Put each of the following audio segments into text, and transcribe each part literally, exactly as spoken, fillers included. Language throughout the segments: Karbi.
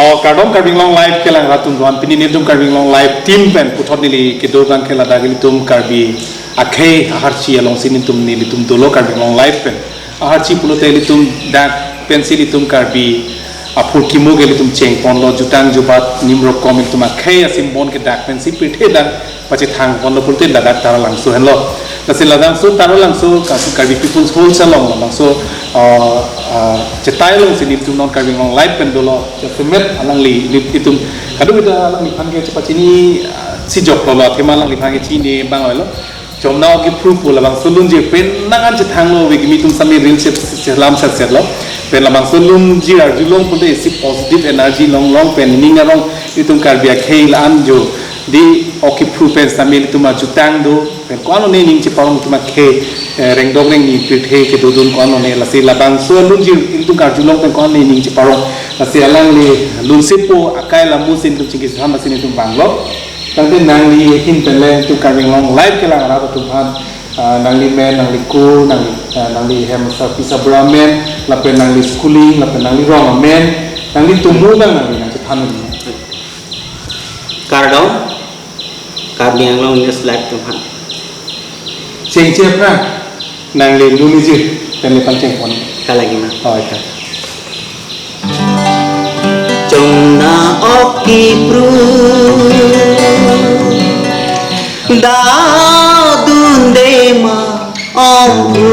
O kardom Karbi Anglong Live kelang rat atum, pini nelitum Karbi Anglong Live team pen puthot neli kedo abang ke ladak ilitum Karbi akhei aharchi alongsi nelitum nelitum dolo Karbi Anglong Live pen. Aharchi pulote ilitum dak pensi ilitum Karbi aphurkimo ke ilitum chengponlo, jutang jubat nim rokom ilitum akhei asimbon ke dak pensi pirthe dak pachethang ponlo pulote ladak Taralangso henlo. Lasi Taralangso, Taralangso Karbi, Karbi People's Hall chalong, Labangso, ah, ah, chetai alongsi nelitum non Karbi Anglong Live pen dolo, jasemet alangli, nelitum kadokave alangliphan ke chepachini, ah, si joklo lo, athema alangliphan ke chini abang lo. Chomna ok kipru pu labangso lunjir pen nang an chethanglo, ove kimi atum sami reel se, se, selam set set lo. Pen labangso lunjir arjulong pulote isi positive energy longlong pen ning arong itum Karbi akhei la-an jo di ok kipru pen sami itum ajutang do, pen ko-an lone ning cheparong itum akhei, eh, rengdok rengni pirthe kedodun ko-an lone, lasi labangso lunjir itum karjulong pen ko-an lone ning cheparong, lasi alangli lunsepo akai lamu si itum chingki saham lasi itum vanglo. Tangte nangli ahin pen le itum Karbi Anglong Live kelang rat atum aphan, ah, nangli men, nangli kur, nangli, ah, nangli hem sarpi sabura amen, lapen nangli schooling, lapen nangli rong amen, nangli tumu abang nangli nangchethan amen. Kardom, Karbi Anglong News Live atum aphan. Chengche aphrang, nangli lunjir pen le pangcheng pon. Kalagi ma. Oh, ita. Chomna ok kipru, dadunde ma Omphu,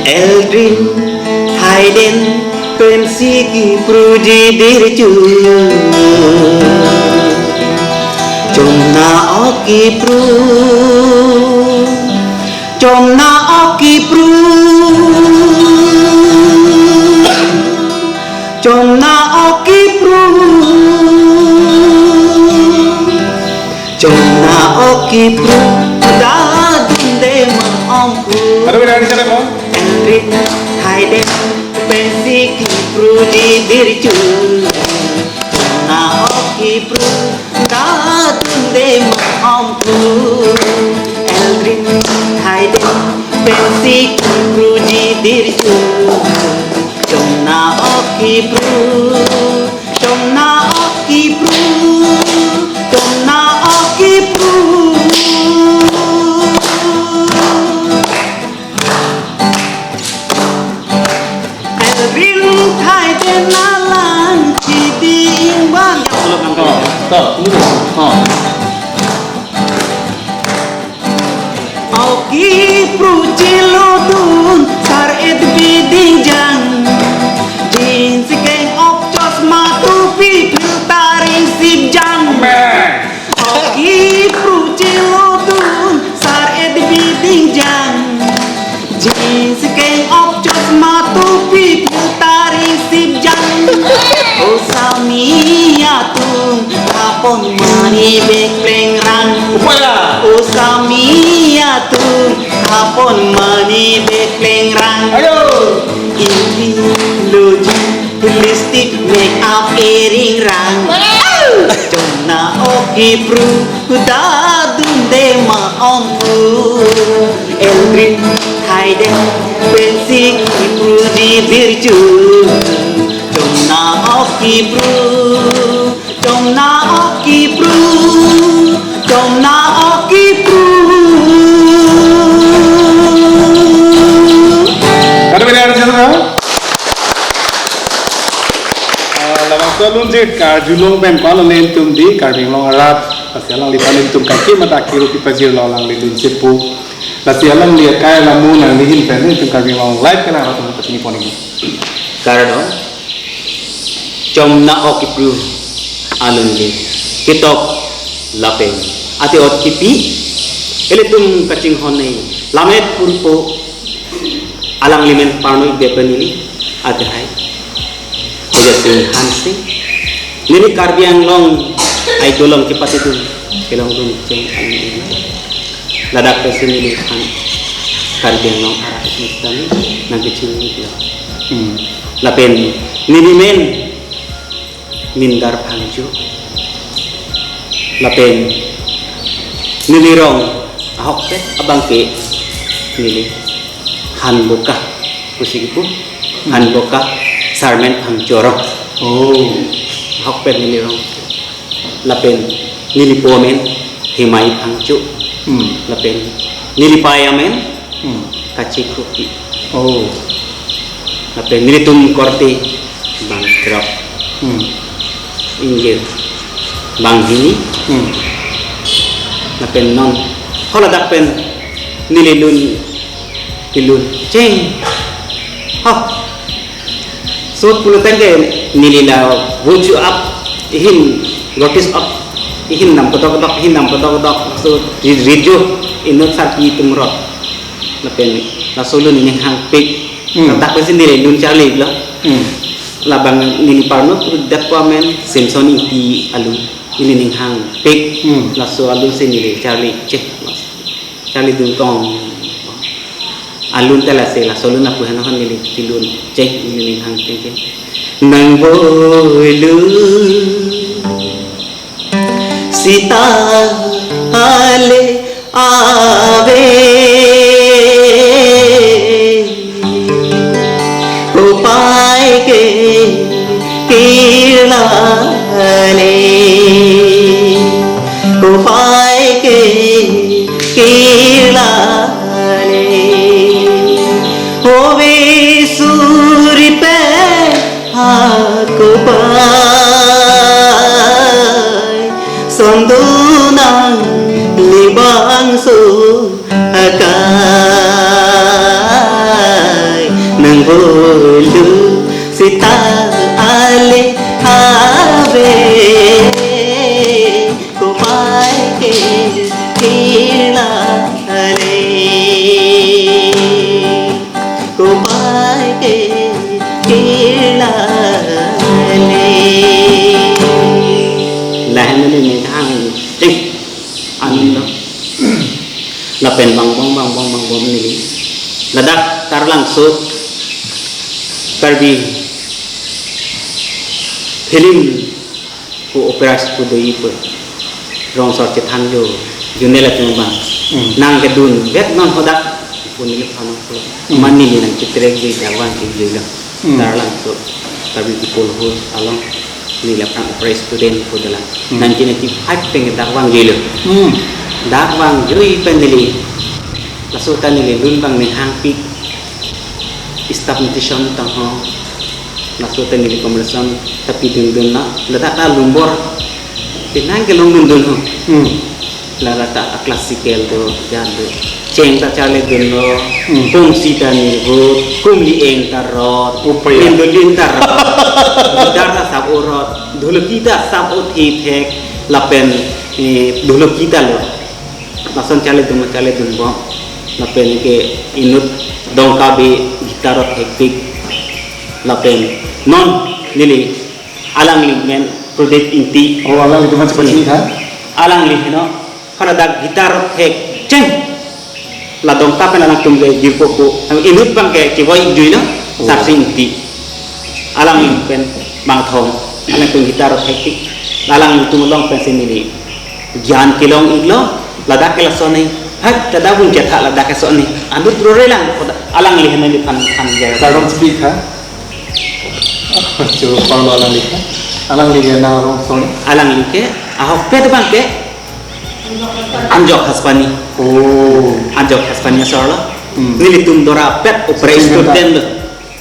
eldrin thaiden pensi kipruji dirju. Chomna ok kipru, chomna ok kipru, chomna ok kipru. Chomna ok kipru, dadunde ma Omphu. Aduh, ini ada siapa, Bang? Eldrin thaiden pensi kipruji dirju. Chomna ok kipru, dadunde ma Omphu. Eldrin thaiden pensi kipruji dirju. Chomna ok kipru, chomna ok kipru, chomna ok kipru. Eldrin thaiden alang chiding bang. Stop. Oh. Ok kipru chelodun sar-et biding jang. Jeans keng ok chosma tupi filter ingsip jang. Amen. Ok kipru chelodun sar-et biding jang. Jeans keng ok chosma tupi filter ingsip jang. O sami atum apon mani bek plengrang. Upaya. O sami atum apon mani bek plengrang. Ayo. Ili loji lipstick make up eringrang. Wow. Chomna ok kipru, dadunde ma Omphu. Eldrin thaiden pensi kipruji dirju. Chomna ok kipru, chomna ok kipru, chomna ok kipru. Kado beda ada satu, kan? Ah, labangso lunjir karjulong pen ko-an lone itum di Karbi Anglong arat, lasi alangliphan itum kaki mata kiru kipajirlo alangli lunjir pu. Lasi alangli akai lamu nangli ahin pen itum Karbi Anglong Live kelang rat atum aphan pachini pon ikpo. Kardom. Chomna ok kipru alun ke ketok lapen ate ot kipi, ilitum kachinghon ne Lammet Kurpo, alangli men parno-ik det pen ili ate hai Teja Sing Hanse. Neli Karbi Anglong Idol along kepatedun, kelongdun cheng an. Ladak pensi neliphan Karbi Anglong arat nangkachingki lo. Hmm. Lapen neli men Mindar Phangcho. Lapen neli rong ahokpet abang ke neli Hanboka pusi kipu. Hanboka Sarmen Phangcho arong. Oh. Ahok pen neli rong. Lapen neli po amen Hemai Phangcho. Hmm. Lapen neli pai amen Hmm. Kachi Kropi. Oh. Lapen nelitum korte bang krok. Hmm. Ingjir bang hini. Hmm. Lapen non haladak pen neli lun kelun cheng. Ha. So pulo tangte neli la vuchu ap ihin notice up ihin nam kedok kedok ihin nam kedok kedok so ri-, rijo inut sarpi atum rot. Lapen laso lun ning hangpik. Hmm. Ladak pensi neli lun charli lo. Hmm. Labang neli parno dak ko amen Samson Ingti alun neli ning hangpik. Hmm. Laso alun si neli charli cheh. Charli dun tong. Alun ta lasi laso lun apu heno hon neli kelun cheh neli ning hangpik cheh. Nang bolu sita ale ave. Kopai ke kirla le. Kopai ke kirla le. Ove suri pe ha kopai. Sondonang libang so akai nang bolu sita ale ave. Kopai ke kirla le. Kopai ke kirla le. Lahen neli ning hang. Eh. Anun lo. Lapen bang bang bang bang bang bang neli. Ladak Taralangso Karbi film ko operas ko doi ko. Rongsor chethan jo. Junela tung bang. Hmm. Nang kedun. Bet non hodak. Pun neli pano. Hmm. Mani neli nang chitrek di jawang ke jilo. Hmm. Taralangso Karbi People Hall along neli aphrang opera student ko dalang. Hmm. Nineteen eighty-five pen dak vangjuilo. Hmm. Dak vangjui pen neli laso ta neli lun bang ning hangpik staff nutrition tang ho. Laso ta neli combination tapi dun dun na ladak ta lumbor penang kelong dun dun ho. Hmm. Lala ta classical do, jan do. Cheng ta charli dunlo, Hmm. kongsi ta nirhut, kumli eng ta rot, Upaya. Mandolin ta rot, guitar ta sap o rot, dholoki ta sap o thithek, lapen, eh, dholoki ta lo. Lason charli dun, charli dunbom, lapen ke inut Dongkabi guitar rot hektik, lapen non neli alangli men Prodip Ingti. Oh, alanglitum aphan chepachini tha? Alangli heno, haladak guitar hek cheng. La Dongka pen alangtum ke jirpo ko. Inut bang ke chevoi juilo, Oh. Sarsing Ingti. Alangli pen bang thom. Alangtum guitar hek tik. Alangtum along pensi neli gyan kelong iklo, ladak ke lason ni. Hai, ladak bun chetha ladak ke son ni. Anut rore lang, alangli heno neli phan, phan gaya. Karon speak ha? Choro panglo alangli ke. Alangli ke nang rong son. Alangli ke ahok pet bang ke. Anjok Haspani. Oh. Anjok Haspani asor lo. Hmm. Nelitum dora pet opera Sing student lo.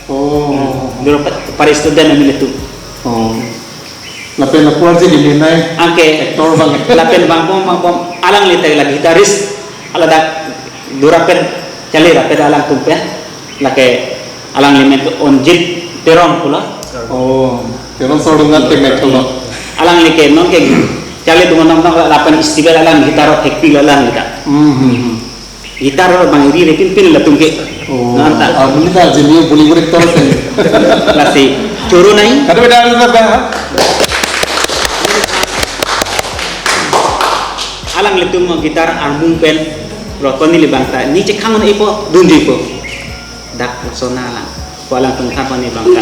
Oh. Dora pet opera student nelitum. Oh. Lapen lapu arje di menai. Angke. Actor bang. Lapen bang bom bang bom. Alangli ta la guitarist. Ladak dora pen charli ra pet alangtum pen. Lake alangli men ke Onjit Teron pulo. Oh, Teron sordungan ke mek lo. Alangli ke non ke charli dungan nam nam lapen festival alang guitar hek tik lo alang kita. Hmm, hmm, hmm. Guitar bang iri re pin pin latum ke. Oh, Nanta. Armoni ta jeni Bollywood actor pen. Lasi choro nai. Kada beda ada ba? Alanglitum guitar armung pen rokon neli bang ta. Neli chekhang un ipo, dunjuipo. Dak lason alang. Ko alangtum tha pani bang ta.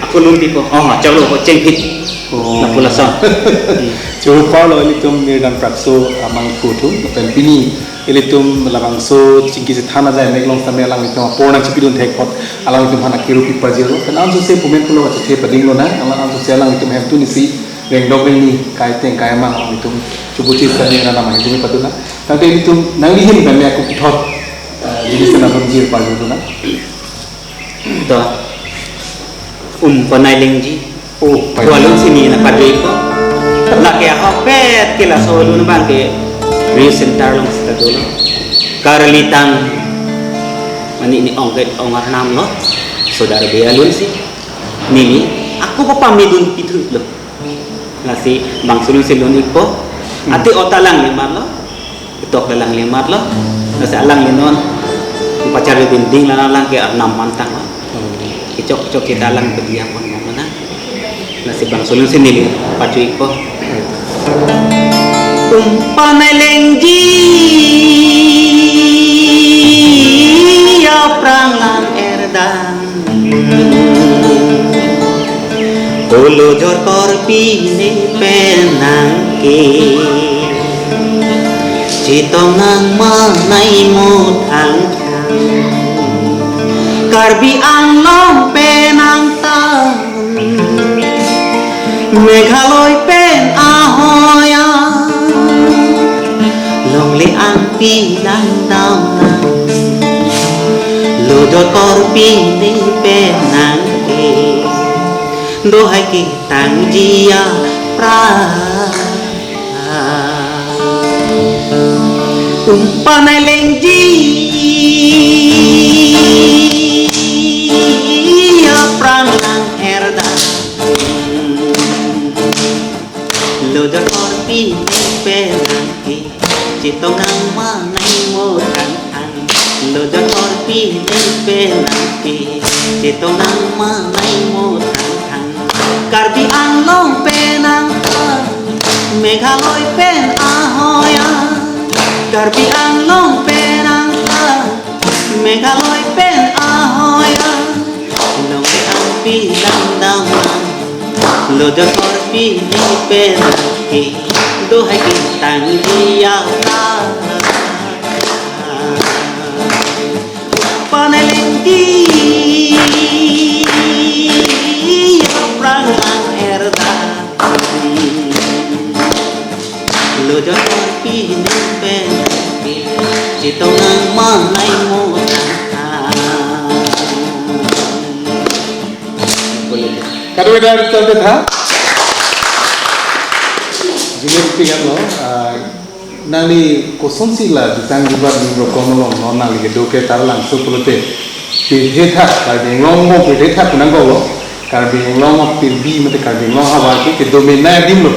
Ako lun pipo. Oh, chalo ko chengphit. Oh. Lapu lason. Hmm. Choro panglo ilitum Nirdang Prakso amang kutum, lapen pini Ilitum labangso chingki chethan ajai mek along sitame alanglitum apor nangchipidun thek apot alanglitum aphan akiru pi parjilo. Pen ansose pumen pulo kacheche padinglo nang, alang ansose alanglitum hem tun isi rengdok rengni kai teng kai amang alanglitum chubuchi sitame nang ahem tun padun nang. Tangte ilitum nangli ahin pen me ako puthot, eh, jinis nang pamjir parjilo nang. To. Umpanai Lengji. Oh, Pai. Dua alun si neli nangpajui ko. Lake ahokpet ke laso alun abang ke Research Center along seta dolo. Karli tang mane neli ong ke ong arnam lo. Sodar be alun si. Neli ako pa pamidun pithu lo. Lasi bangso alun si lun-ikpo. Hmm. Ate ot alangli matlo. Ketok alangli matlo. Lasi alangli non pacharli dinding la alang ke arnam mantang lo. Hmm. Kechok kechok kita alang pediak pon mana. Lasi bangso alun si neli pajui-ikpo. Umpanai Lengji aphrang lang-er dan. Kolo jor korpi ne pen nangke. Chetong nang manai mo thang thang. Karbi Anglong pen nang ta. Meghalaya pen ahoi a. Longle angpi lang dam nang. Lo jor korpi ne pen nangke. Do hai ketangji aphrang. Umpanai Lengji aphrang lang-er dan. Lo jor korpi ne pen nangke. Chetong nang manai mo thang thang. Lo jor korpi ne pen nangke. Chetong nang manai mo thang thang. Karbi Anglong pen nang ta. Meghalaya pen ahoi a. Karbi Anglong pen nang ta. Meghalaya pen ahoi a. Longle angpi lang dam nang. Lo jor korpi ne pen nangke. Do hai ketangji aphrang. Panelengki aphrang lang-er dan. Lo jor korpi ne pen nangke. Chetong nang manai mo thang thang. Kadokave ta tha. Junior Pigan lo, ah, nangli kosonsi la jutang jubat ning rokom along non nangli kedo ke Taralangso pulote. Pirthe tha, Karbi Anglong mo pirthe tha pu nangkoklo. Karbi Anglong pirbi mate Karbi Anglong havar ke kedo me nai adim lo.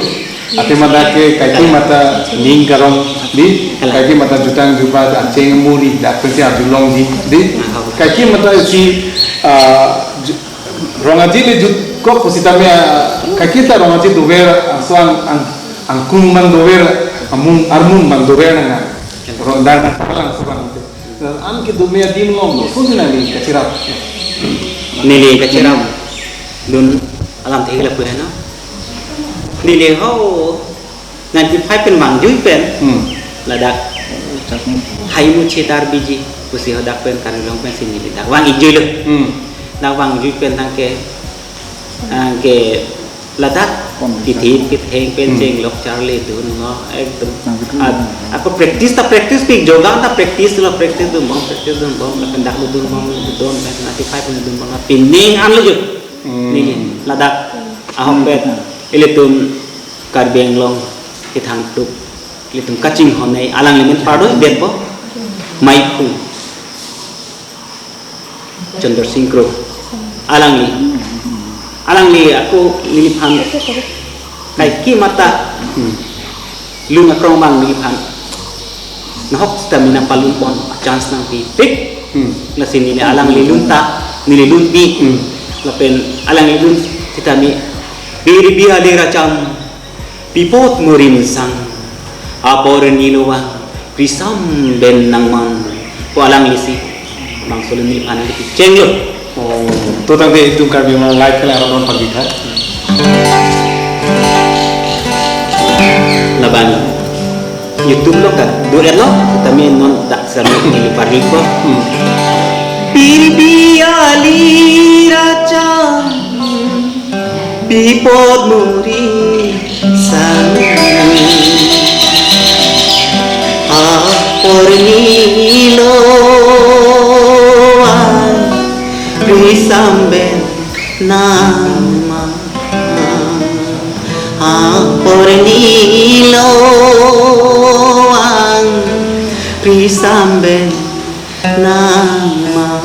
Athe mate ke kaike mate ning karong di, kaike mate jutang jubat acheng muri dak pensi arjulongji di. Kaike mate si, ah, ju-, Rong Aje le jutkok pusitame, ah, kaike ta Rong Aje dover, ah, so ang, ang, angkung abang dover, amung, armung abang dover nang, ah. Rong dar nang salang so abang te. Dan an kedo me adim along, kosonsi nangli kacherap? Neli kacherap. Dun alam thek la pu heno. Neli ho. Ninety-five pen vangjui pen. Hmm. Ladak. Hai mu chetar biji. Pusi hadak pen Karbi Anglong pensi neli dak vang-ikjui lo. Hmm. Dak vangjui pen tangke, tangke ladak. Pon. Kithi kitheng pen. Hmm. Chenglok charli dun mo ekdom. Nang gitu. At, apa practice ta practice pi jogang ta practice lo practice dunbom practice dunbom lapen dak dunbom dun pen ninety-five pen dunbom la pining an lo jut. Hmm. Neli ladak ahokpet. Hmm. Ilitum Karbi Anglong kethang tuk, ilitum kachinghon nei, alangli amen pardoi bet bo, Maiphu Chandra Sing Kro, alangli, alangli ako neliphan kaike mate, hmm, lun akrong abang neliphan nahok sitame nangpalun pon, chance nangpipik. Hmm. Lasi neli alangli lun ta, neli lun pi. Hmm. Lapen alangli lun sitame, Biri bi ali racham, pipot murim sang, apor nilo vang, krisam ben nangman, pu alangli si bangso alun neliphan nangkicheng lo. Oh, to tangte itum Karbi Anglong live ke la aron pagi tha. Labang. YouTube along ta do-etlo, tame non dak sami neli parli ko. Hmm. Pirbi ali racham pi apot muri sang. Apor nilo ang risam pen nangma. Apor nilo ang risam pen nangma.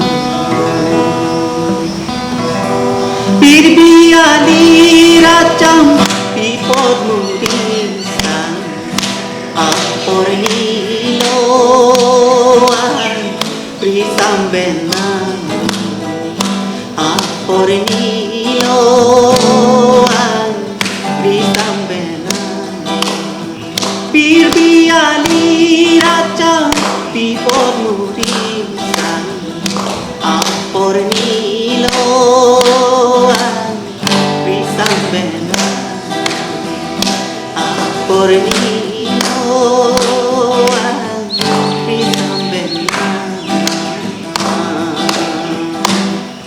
Pirbi ali racham pi apot muri sang. Apor nilo ang risam pen nangma. Apor nilo ang risam pen nangma. Pirbi ali racham pi apot muri sang. Apor nilo ang risam pen nangma. Apor nilo ang risam pen nangma.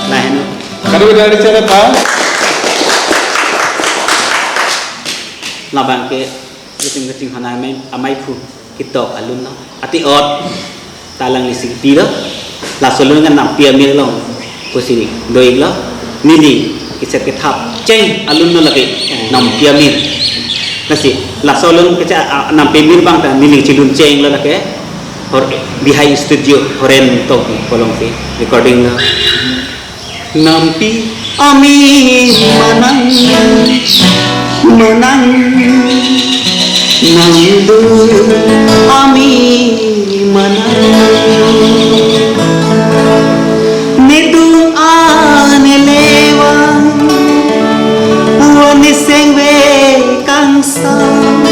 Lahenlo. Kado dari cara pa? Labang ke, itum kachinghon amei, amei phu, ketok alun lo. Ati ot, ta alanglisi pilo. Laso alun kan nampi amir along pusi do-iklo. Neli, keset kethap cheng alun lo lake, nampi amir. Lasi, laso alun kecha, a, nampi amir abang ta neli chilun chenglo lake. Hor, Bihai Studio, Horen Tokbi alongsi recording lo. Nampi amir manang, manang, nangdun amir manang. Nedun ane lewang, pu-an nesengve kangsam,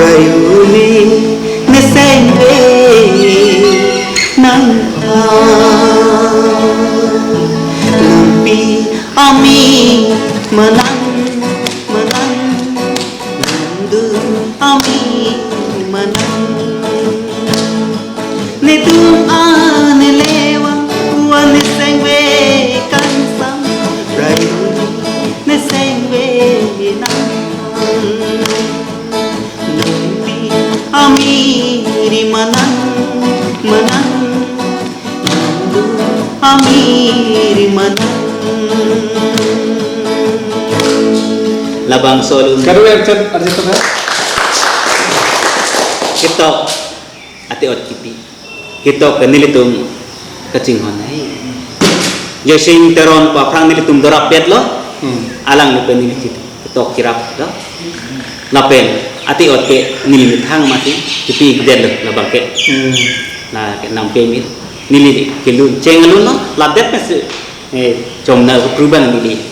prayuni nesengve nangphan. Nampi amir manang, manang, nangdun amir manang. Nedun ane lewang, pu-an nesengve kangsam, prayuni nesengve nangphan. Nampi amir manang, manang, nangdun amir manang. Labangso alun. Kado yang chat arjito ka? Ketok ati ot kipi. Ketok ke nelitum kachinghon. Joysing Teron pu aphrang nelitum dorap-etlo. Hmm. Alangli pen neli chit ketok keraplo. Lapen ati ot ke neli methang mati kipi ikdetlo labang ke. Hmm. La ke nampi amir. Neli kelun cheng alun lo. Ladet mesi, eh, chomna kru abang neli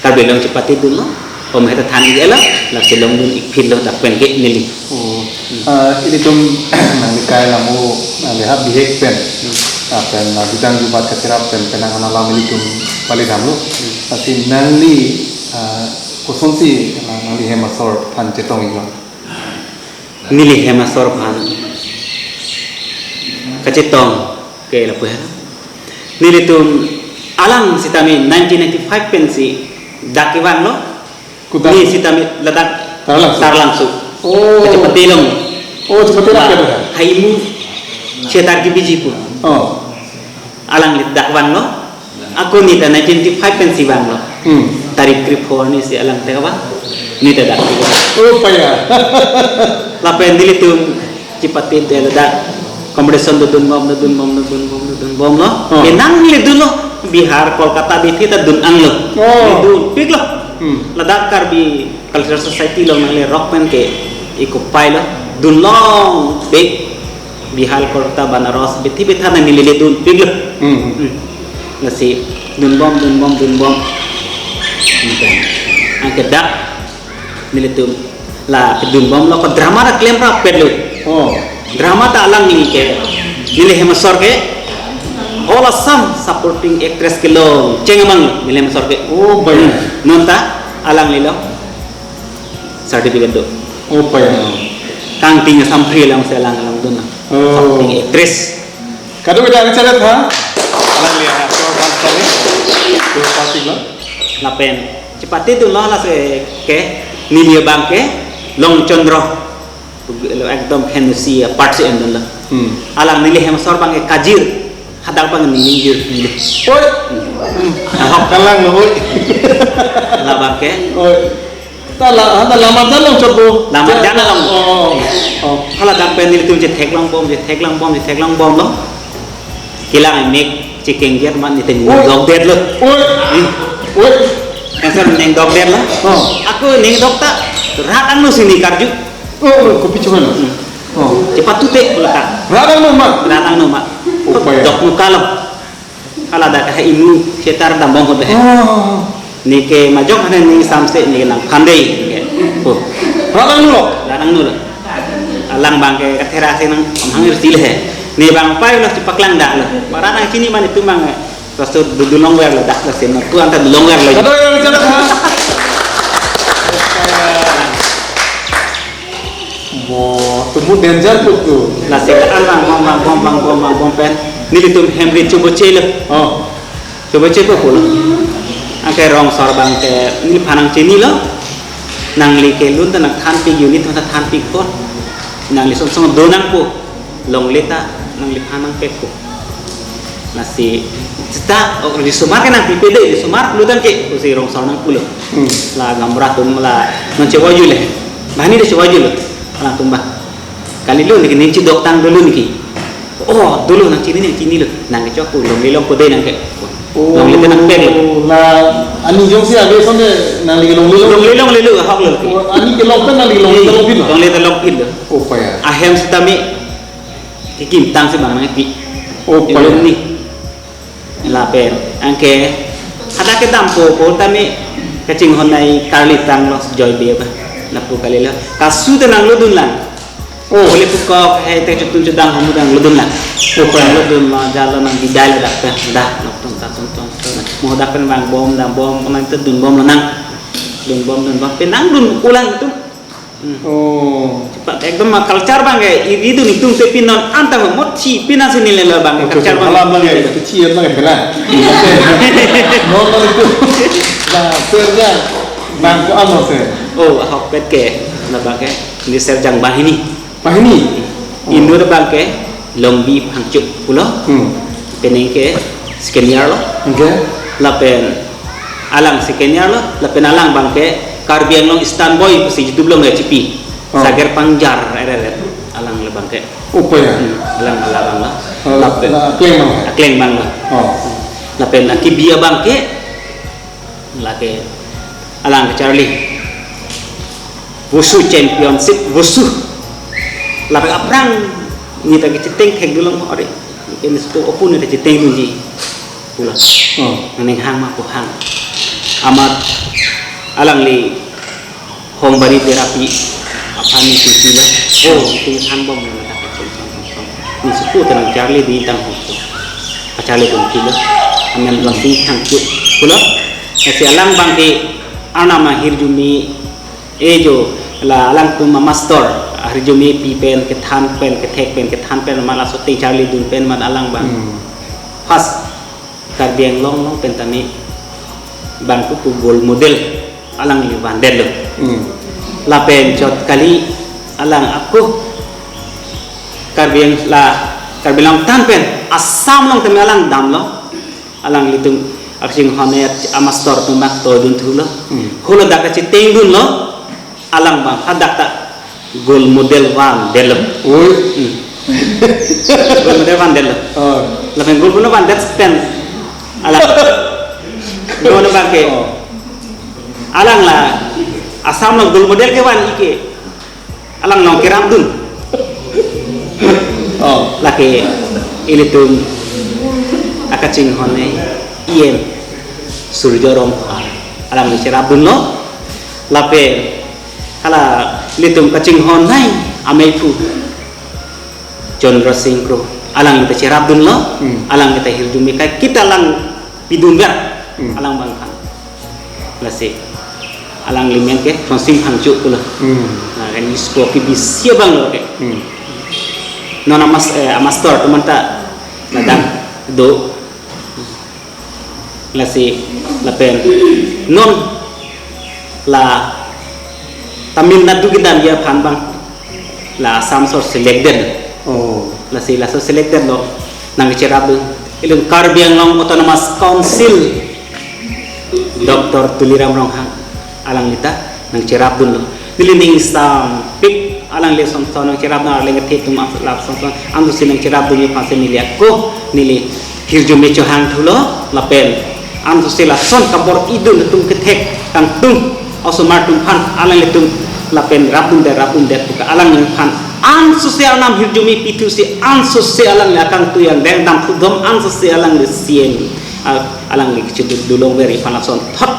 Karbi Anglong chepatedunlo, pamaheta than-ik-etlo, lasi longdun-ik phitlo dak pen ke neli. Oh. Hmm. Ah, ilitum nangli kai alam o, nangli ha bihek pen. Hmm. Ah, pen, ah, bidang jubat kacherap pen, pen nang alam ilitum pali damlo. Hmm. Lasi nangli, ah, kosonsi, ah, nangli hem asor aphan chetong-iklo? Neli hem asor aphan kachetong ke lapu helo. Nelitum alang sitame nineteen ninety-five pensi dak kevanglo. Kuda. Neli sitame ladak Taralangso. Taralangso. Oh. Kachepate along. Oh, chepate lap ya, ha imu chetar kebiji pu. Oh. Alangli dak vanglo. Ako neta nineteen ninety-five pensi vanglo. Hmm. Tarik krepho arnisi alang ta kevang. Neta dak kevang. Oh, paya. Lapen nelitum chepate te ladak competition dodunbom, dodunbom, dodunbom, dodunbomlo. Oh. Ke nangledunlo. Bihar, Kolkata, Delhi ta dun-anglo. Oh. Ledunpiklo. Hmm. Ladak Karbi Cultural Society along nangle rock pen ke iko pailo. Dunlongpik. Bihar, Kolkata, Banaras, bethe bethe nangle ledunpiklo. Hmm. Hmm. Lasi dunbom, dunbom, dunbom. Anke dak nelitum la kedunbomlo, ko drama ta klemrappetlo. Oh. Drama ta alangli ke, neli hem asor ke All Assam Supporting Actress kelong cheng amang neli hem asor ke. Oh, baik. Hmm. Non ta alanglilo certificate do. Oh, baik. Kangting Sampri along si alang along dun. Oh. Acting actress. Kadokave ta chale tha. Alangli ha, so bang chale. So party lo. Lapen chepatedunlo lasi ke neli abang ke Long Chandra. Lo ekdom hensi part si endunlo. Hmm. Alang neli hem asor abang ke Kajir. Hadak abang neli Kajir. Oi. Hmm. Ahok. Kalang lo, oi. Labang ke. Oi. Ta la, ta Lamarjan along chot bo. Lamarjan along. Oh, oh, oh. Hala dak pen nelitum chetheklong bom, chetheklong bom, chetheklong bomlo. Kelang mek chekengger amat nelitum Oi. Dokdetlo. Oi. Hmm. Oi. Answer ning dokdetlo. Oh. Ako ning dok ta rat angno si neli karju. Oh, oh, kopi chuman. Hmm. Oh. Chepatute pulo ta. Rat angno ma. Rat angno ma. Oh, paya. Dok muka lo. Hala dak ha imu setar dambong hote. Oh. Neli ke majok hane neli samse neli nangphan dei. Oh. Rat angno lo. Rat angno lo. Alang abang ke kathera si nang amhang irsi le. Neli abang pai lo si paklang dak lo. Para nangchini mane tu abang. Terus tu du-, dulongver lo dak lo si. Tu anta dulongver lo. Kada yang jalan ha. Bo, tumu danger put tu. Lasi ke-an bang bom bang bom bang bom bang bom pen. Nelitum hem rit choboche lo. Oh. Choboche ko pulo. Anke rong asor abang ke neliphan nangchinilo. Nangli ke lun ta nangthanpik unit ta thanpik ko. Nangli song song do nangpo. Longle ta nangliphan nangpek ko. Lasi seta, oh, risomar ke nangpipe dei, risomar pulo tangte, pusi rong asor nangpulo. Hmm. La gamra atum la non chevoiyu le. Banghini de chevoiyu lo. Alangtum ba. Kalilo neli ke neli chidok tang dolo neli ke. Oh, dolo nangchini nangchinilo. Nang kechok ko longle longpo dei nang ke. Oh, longle ta nangpek lo. La ani jongsi ave sonte nangli ke longle long. Longle longle lo ahok lo. Oh, ani ke long pen nangli ke longle ta longpin lo. Longle ta longpin lo. Oh, paya. Ahem sitame. Kekim tang si bang nangpi. Oh, paya. Ilum ni. Lapen, anke, hadak kedampo, po tame, kachinghon nai karli tanglo Joy Bey ba. Lapu kalilo. Kasu ta nanglodun lang. Oh. Boleh pukok, hai te chutun chudang hamu nanglodun lang. Oh, paya. Nanglodun ma, jalo nang bidai lo dak pen. Dah, nok tum ta tum tum tum. Mo dak pen bang bom, dah bom, nang te dun bomlo nang. Dun bom, dun bom. Pen nangdun ulang tu. Hmm. Oh. Cepat, ekdom ma culture abang ke, i-, idun itum te pinon anta ho, mot si pinon si nilai lo abang ke, Oh, culture abang. Malam abang ke, itu cia abang ke, pernah. Non, non itu. Nah, serja. Bang ko ano se. Oh, ahok pet ke, labang ke, neli serjang banghini. Banghini? Oh. Inut abang ke, Longbi Phangcho pulo. Hmm. Penang ke second year lo. Okay. Lapen alang second year lo, lapen alang abang ke Karbi Anglong Eastern Boy pusi YouTube along ke chipi. Oh. Sager Pangjar eret eret alang le abang ke. Oh, paya. Hmm, alang alang abang lo. Oh, lapen na akleng abang. Akleng abang lo. Oh. Lapen akibi abang ke lake alang ke Charlie. Wushu Championship, Wushu. Lapen aphrang neli ta kechiteng thek dulong ore. Ini satu opun neli ta chiteng dunji. Pulo. Oh. Nang hang ma ko hang. Amat alangli Hongbari Terapi aphan neli chitilo. Oh, tingthan bom nang ta. Neli suku tenang Charlie di tang ho. Charlie dun kilo. Amen lasing thang kilo. Pulo. Lasi alang abang ke arnam ahirjume, eh, jo, la alangtum amaster ahirjume pi pen kethan pen kethek pen kethan pen ma laso ateng Charlie dun pen ma alang abang. Hmm. First Karbi Anglong along pen tame abang ke pu role model alangli vandetlo. Hmm. Lapen chot kali alang ako Karbi Ang-, la Karbi Anglong than pen Assam along tame alang damlo. Alanglitum akachinghon nai amaster atum bang to dun thulo. Hmm. Holo dak kachiteng dunlo. Alang abang hadak ta role model vandetlo. Oi. Hmm. Role model vandetlo. Oh. Lapen role model vandet pen alang. Role model abang ke. Oh. Alang la Assam along role model kevan ike. Alang along kerapdun. Oh. Lake ilitum akachinghon nai E M Surjo Rongphar. Alangli cherapdunlo. Lapen hala ilitum kachinghon nai ameiphu Chandra Singh Kro. Alangli ta cherapdunlo. Hmm. Alangli ta hirjume kai kita lang pidunver. Hmm. Alang abang aphan. Lasi. Alangli men ke Ronsing Phangcho pulo. Hmm. Nah, kan school ke bisi abang lo ke. Hmm. Non amas, eh, amaster teman ta ladang do. Lasi lapen non la Tamil Nadu kedam aphan abang la Assam sor selected. Oh. Lasi laso selected lo nangcherapdun. Ilitum Karbi Anglong Autonomous Council Doctor Tuliram Ronghang alangli ta nangcherapdunlo. Neli ning sampik alangli ason ason nangcherapdun, alangli kethe atum lason ason ansi nangcherapdunji aphansi neli ako neli hirjume chohang thulo lapen ansi lason kabor-idun atum kethek kangtung osomar atum aphan alanglitum lapen rapdunde rapdunde pu ke alangliphan ansi arnam hirjume pithusi ansi alangli akangtui angdeng dam pudom ansi alangli C M, ah, alangli kecheduk dulong veri aphan asonthot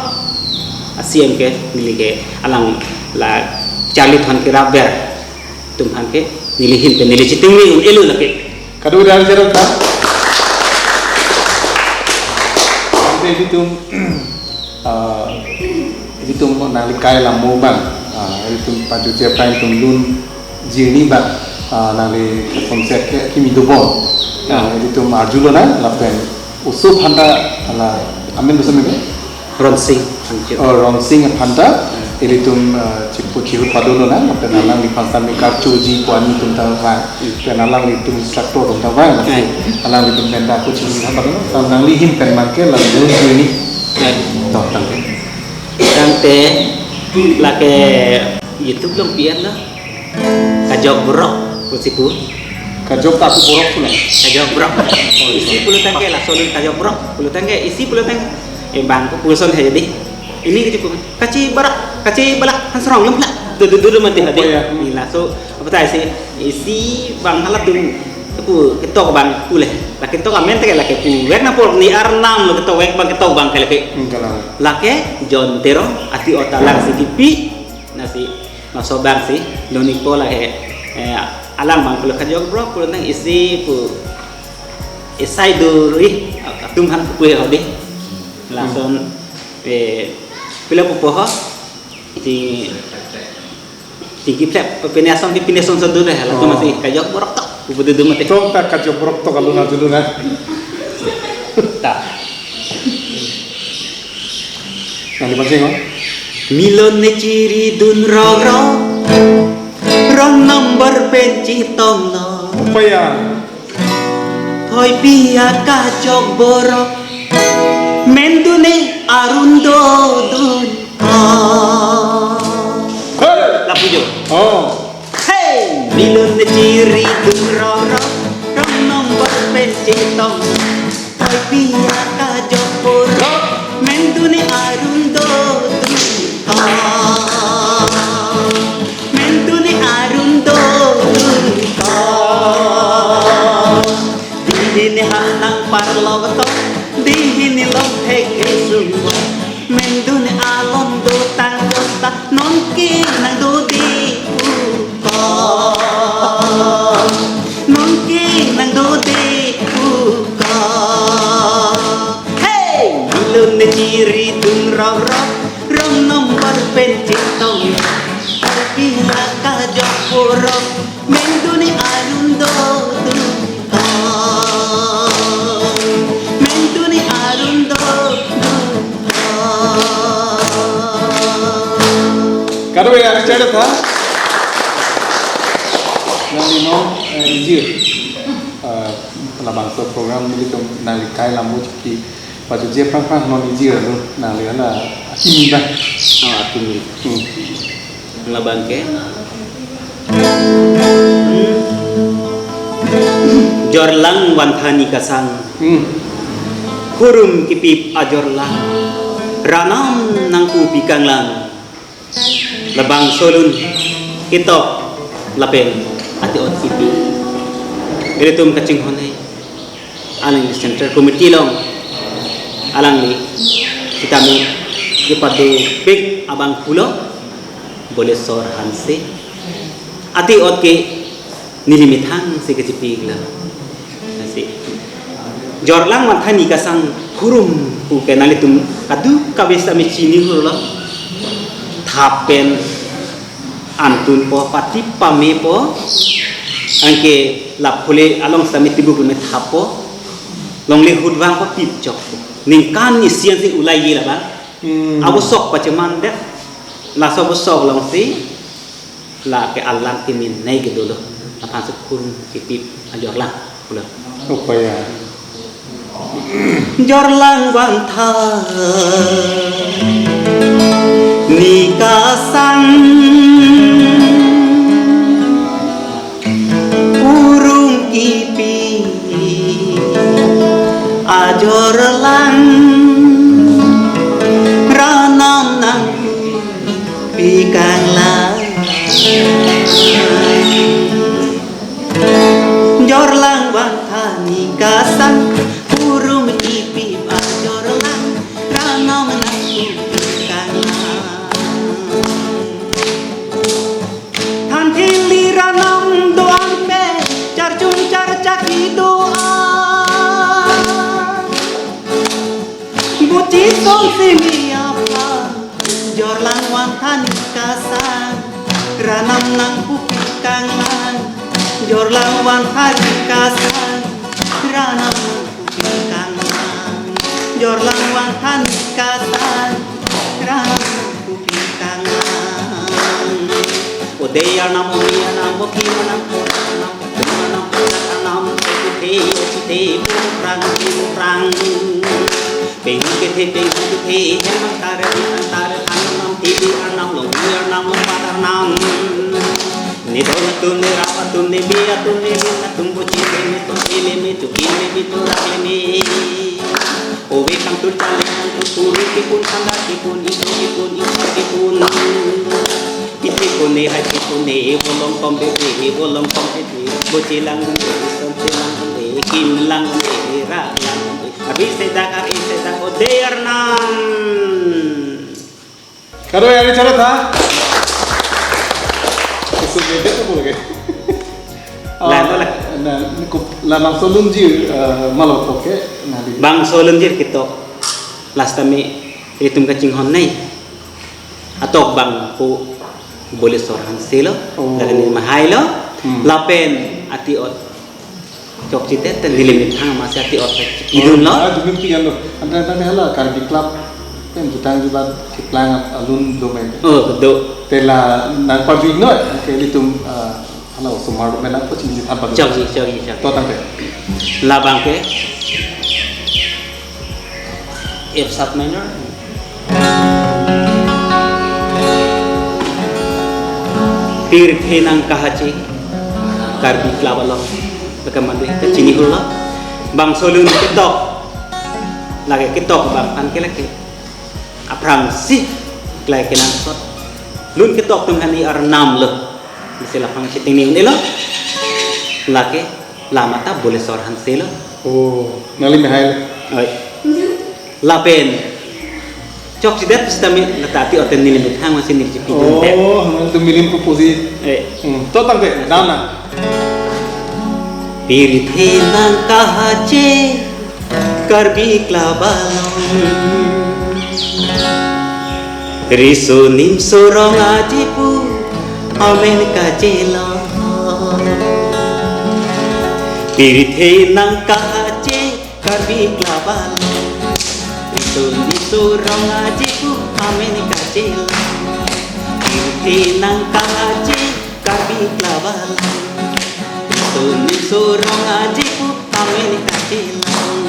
a C M ke neli ke alang la charli thon kerap ver atum aphan ke neli ahin pen neli chitingri un-elo lake. Kado-an jero ta. Ante ilitum, ah, ilitum nangli kai lam mo abang, ah, ilitum pajutje aphrang ilitum lun jirni abang, ah, nangli kosonsi ke kimi dobom. Ah, ilitum arjulonang lapen oso aphan ta la amen bosome ke? Ronsing Phangcho. Oh, Ronsing aphan ta, hmm, ilitum, eh, chipu chihut padolonang, lapen alangliphan sami karchoji pu ani atum ta vang, hmm, lapen alanglitum instructor atum ta vang, hmm, alanglitum pen ta ako chini aphan padolonang, nangli ahin pen abang ke la lun jirni. Hmm. To, tangte. Tangte, lake YouTube along pi-enlo. Kajok borok pusi pu. Kajok ta aku borok pulang. Kajok borok. Isi pulo tangte laso alun kajok borok. Pulo tangte isi pulo tangte. Eh, bang pu puson hai jadi. Ini keji pu. Kachi barak, kachi balak, han serong lem lah. Dudu dudu mati tadi. Oh, ya. Hmm. Ni laso apa tadi sih? Isi bang halatum pu ketok bang pule. La ketok amen tangte la ke pu. Wek na por ni arnam lo ketok wek bang ketok bang ke lake. Hmm, kalang. Lake John Terong ati otalang si kipi. Nasi Masobang si, doni po lake, eh, alang bang pulo kajok borok pulo tang isi pu, isai duri, atum aphan pu hodi. Lason, eh, pila pu poho, ti, ti kiplep, pine ason, pine ason sadu deh, latum, oh, masi kajok borok tok, pu dudu mati. Tok ta kajok borok tok alun arjulonang. Ta. Nangli pansing, oh? Milon ne chiridun rok rok, rong number pen chitonglo. Upaya. Thoipi akajok borok, mendune arun dodun. Ah. Hey! Lapujo. Oh. Hey! Milon ne chiridun rok rok, rong number pen chitonglo. Thoipi akajok borok, mendune arun dodun. Ah, mendune arun dodun. Ah, dihini hanang parlok tok, dihini longthek kesung. Mendune alon dotang kota, nonke nang dode puko. Nonke nang dode puko. Hey! Milon ne chiridun rok rok, rong number pen chitong. Pila kajok borok, mendune arun dodun. Mendune arun dodun. Kado ya, cari ta. Nangli non, eh, ijir. Eh, labangso program nelitum nangli kai lam mo chiki. Pajutje aphrang aphrang non ijir lo, nangli hala akimi ba. Oh, akimi. Hmm. Labang ke. Jorlang vanthani kasang. Hmm. Kurum kipip ajorlang. Ranam nangku pikang lang. Labangso alun ketok lapen ati-ot kipi. Ilitum kachinghon hai. Alangli Central Committee along alangli sitame kepadopik abang pulo Bolesor Hanse. Ati-ot ke neli methang si kachipik lo. Nasi. Jorlang vanthani kasang kurum pu ke nanglitum kadokave sitame chini hurlo. Hapen antun po, pati pame po, anke laphule along sami tibu pume thapo, longle hut vang po pip chok po. Ningkan isi ansi ulai ye labang. Hmm. Abosok pacheman det, laso abosok alongsi, lake alang timin nei kedolo, aphan si khurung kipip ajorlang. Pulo. Upaya. Jorlang vangtha ni kasang, urung kipi ajorlang, ranam nangpupikanglang. Jorlang vangtha ni kasang, urung kipi ajorlang, ranam nangpupikanglang. Thanthili ranam do-an pen, charchun charchaki do-an. Buchi song simi aphan, jorlang vangtha ni kasang, ranam nangpupikanglang. Jorlang vangtha ni kasang, ranam nangpupikanglang. Jorlang vangtha ni kasang, ranam nangpupikanglang. Ode arnam, ome arnam, okim arnam, pu arnam, tum arnam, punak arnam, pute, pute, purang, purang. Penghun kethe, penghun kethe, hem angtar, hem angtar, than arnam, tibi arnam, longri arnam, longpat arnam. Nedon atum, nerap atum, nebe atum, nerin atum, buchi leme, tonsi leme, chuki leme, turak leme. Ove kangtun, chale kangtun, puri kipun, sangga kipun, itum kipun, itum kipun. Isi pune, hai si pune, volong kom bebe, volong kom bebe, buchi lang bebe, tonsi lang bebe, kim lang bebe, rak lang bebe. Abi sedak, abi sedak, ode arnam. Kado yari charo tha. Kusum bebe to boleh ke. Lah, lah. Na, ni kup, la bangso lunjir, eh, malok ke, na di. Bangso lunjir ketok. Last time itum kachinghon nei. Atok bang pu Bolesor Hanse lo, oh, lapen Mahai lo, hmm, lapen ati-ot chokchedet, te neli methang amatsi ati-ot idun lo. Ah, dumi pi alo. Anta anta hala Karbi Club pen jutang jubat keplang alun do main. Oh, do. Te la nangpajui noi, ke ilitum, ah, hala osomar do main nangpachini than pajui. Chokji, chokji, chokji. To tangte. Labang ke F sharp minor. Pirthe nang kahache, Karbi Club along. Baka madu kachini hurlo. Bangso lun ketok. Lake ketok bang an ke lake. Aphrangsi klai kenangsot. Lun ketok atum hani arnam lo. Bisi laphang chiting ni un-elo. Lake lama ta Bolesor Hanse lo. Oh, neli Mahai lo. Oi. Lapen chokchedet sitame lata ati-ot te neli methang amatsi neli chipidun det. Oh, neli tu milim proposal. Eh. Hmm, to tangte, dana. Pirthe nang kahache, Karbi Club along. Riso nimso rong aji pu amen kachelong. Pirthe nang kahache, Karbi Club along. Riso nimso rong aji pu amen kachelong. Pirthe nang kahache, Karbi Club along. Riso nimso rong aji pu amen kachelong.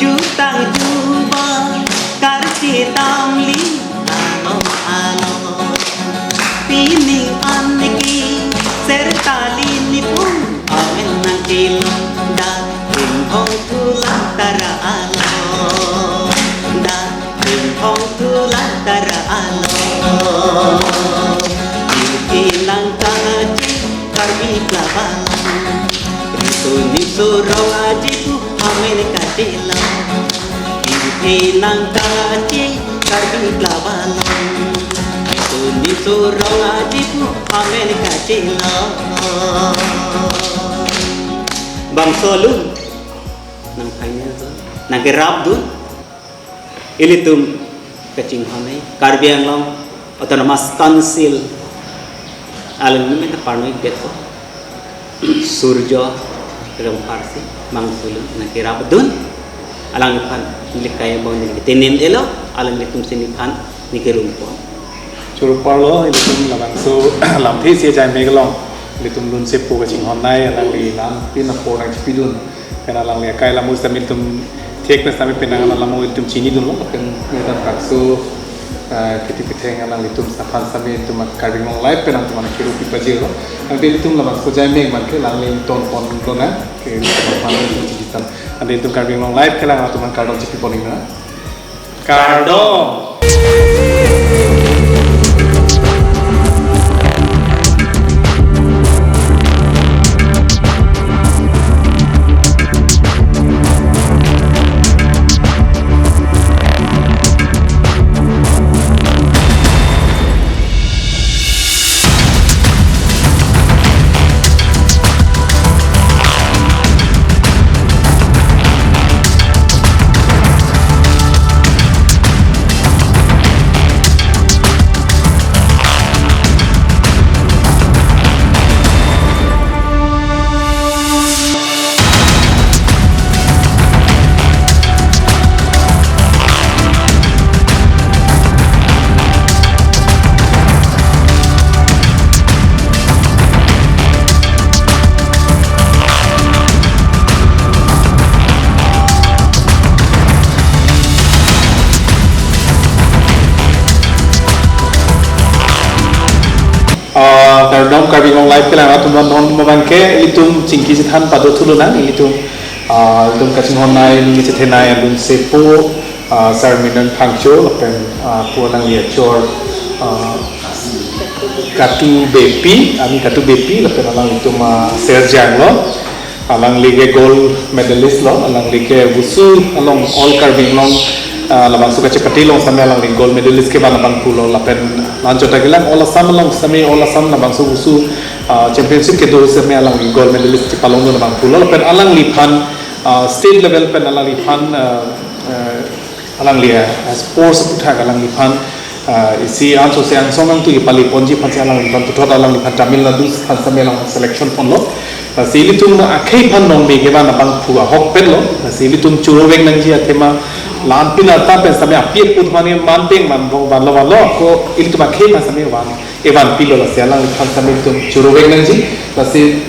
Jutang jubang karsi tamli along along. Pining an niki serta lini pun amen nangchelong. Da Ringhong thulang tara alo, da ringhong thulang tara alo. Pirthe nang kahache, Karbi Club along. Riso nimso rong aji pu amen kachelong. Pirthe nang kahache, Karbi Club along. Riso nimso rong aji pu amen kachelong. Bangso lun nang final dun, nang kerap dun. Ilitum kachinghon nei, Karbi Anglong Autonomous Council alangli men parnoi bet ko. Surjo Rongpharsi Mangpulun nangkerap dun. Alangliphan neli kaya bang neli tenem elo, alanglitum si neliphan neli kerumpo. Choro parlo, ilitum labangso lamthe isi ajai mek along ilitum lunsepo kachinghon nai, alangli lam pin apor nangchipidun. Pen alangli akai alamo sitame ilitum thek na sitame penang alam alamo ilitum chinidunlo, pen netan thakso, ah, kiti kitheng alanglitum aphan sitame ilitum Karbi Anglong Live pen nangtum aphan kero pipajirlo. Tangte ilitum labangso ajai mek abang ke alangli ton ponlo na, ke ilitum aphan ilitum chinitan. Tangte ilitum Karbi Anglong Live ke alanglitum aphan kardom chipi pon-iknang. Kardom. Ah, kardom Karbi Anglong Live kelang atum non abang ke ilitum chingki chethan pado thulonang ilitum, ah, ilitum kachinghon nai, neli chethenei alunsepo, ah, Sir Minan Phangcho lapen, ah, pu alangli achor, ah, Katu Beypi, ami Katu Beypi lapen alanglitum, ah, Sir Janglo. Alangli ke gold medalist lo, alangli ke wushu along All Karbi Anglong, ah, labangso kachepate along sitame alangli gold medalist kevan abang pulo lapen lanchot ta kelang All Assam along sitame All Assam labangso wushu, ah, championship kedo sitame alangli gold medalist chepalongdun abang pulo lapen alangliphan, ah, state level pen alangliphan, ah, ah, alangli, ah, sports aphuthak alangliphan, ah, isi anso se angsong angtui pali ponji aphansi alangliphan puthot alangliphan Tamil Nadu aphan sitame alang selection ponlo. Lasi ilitum akhei aphan nongme kevan abangphu ahokpetlo. Lasi ilitum choro vek nangji athema lam pin arta pen sitame api aput aphan ke man peng man bong vanlo vanlo. Ko ilitum akhei aphan sitame van evan pilo lasi alangliphan sitame ilitum choro vek nangji. Lasi,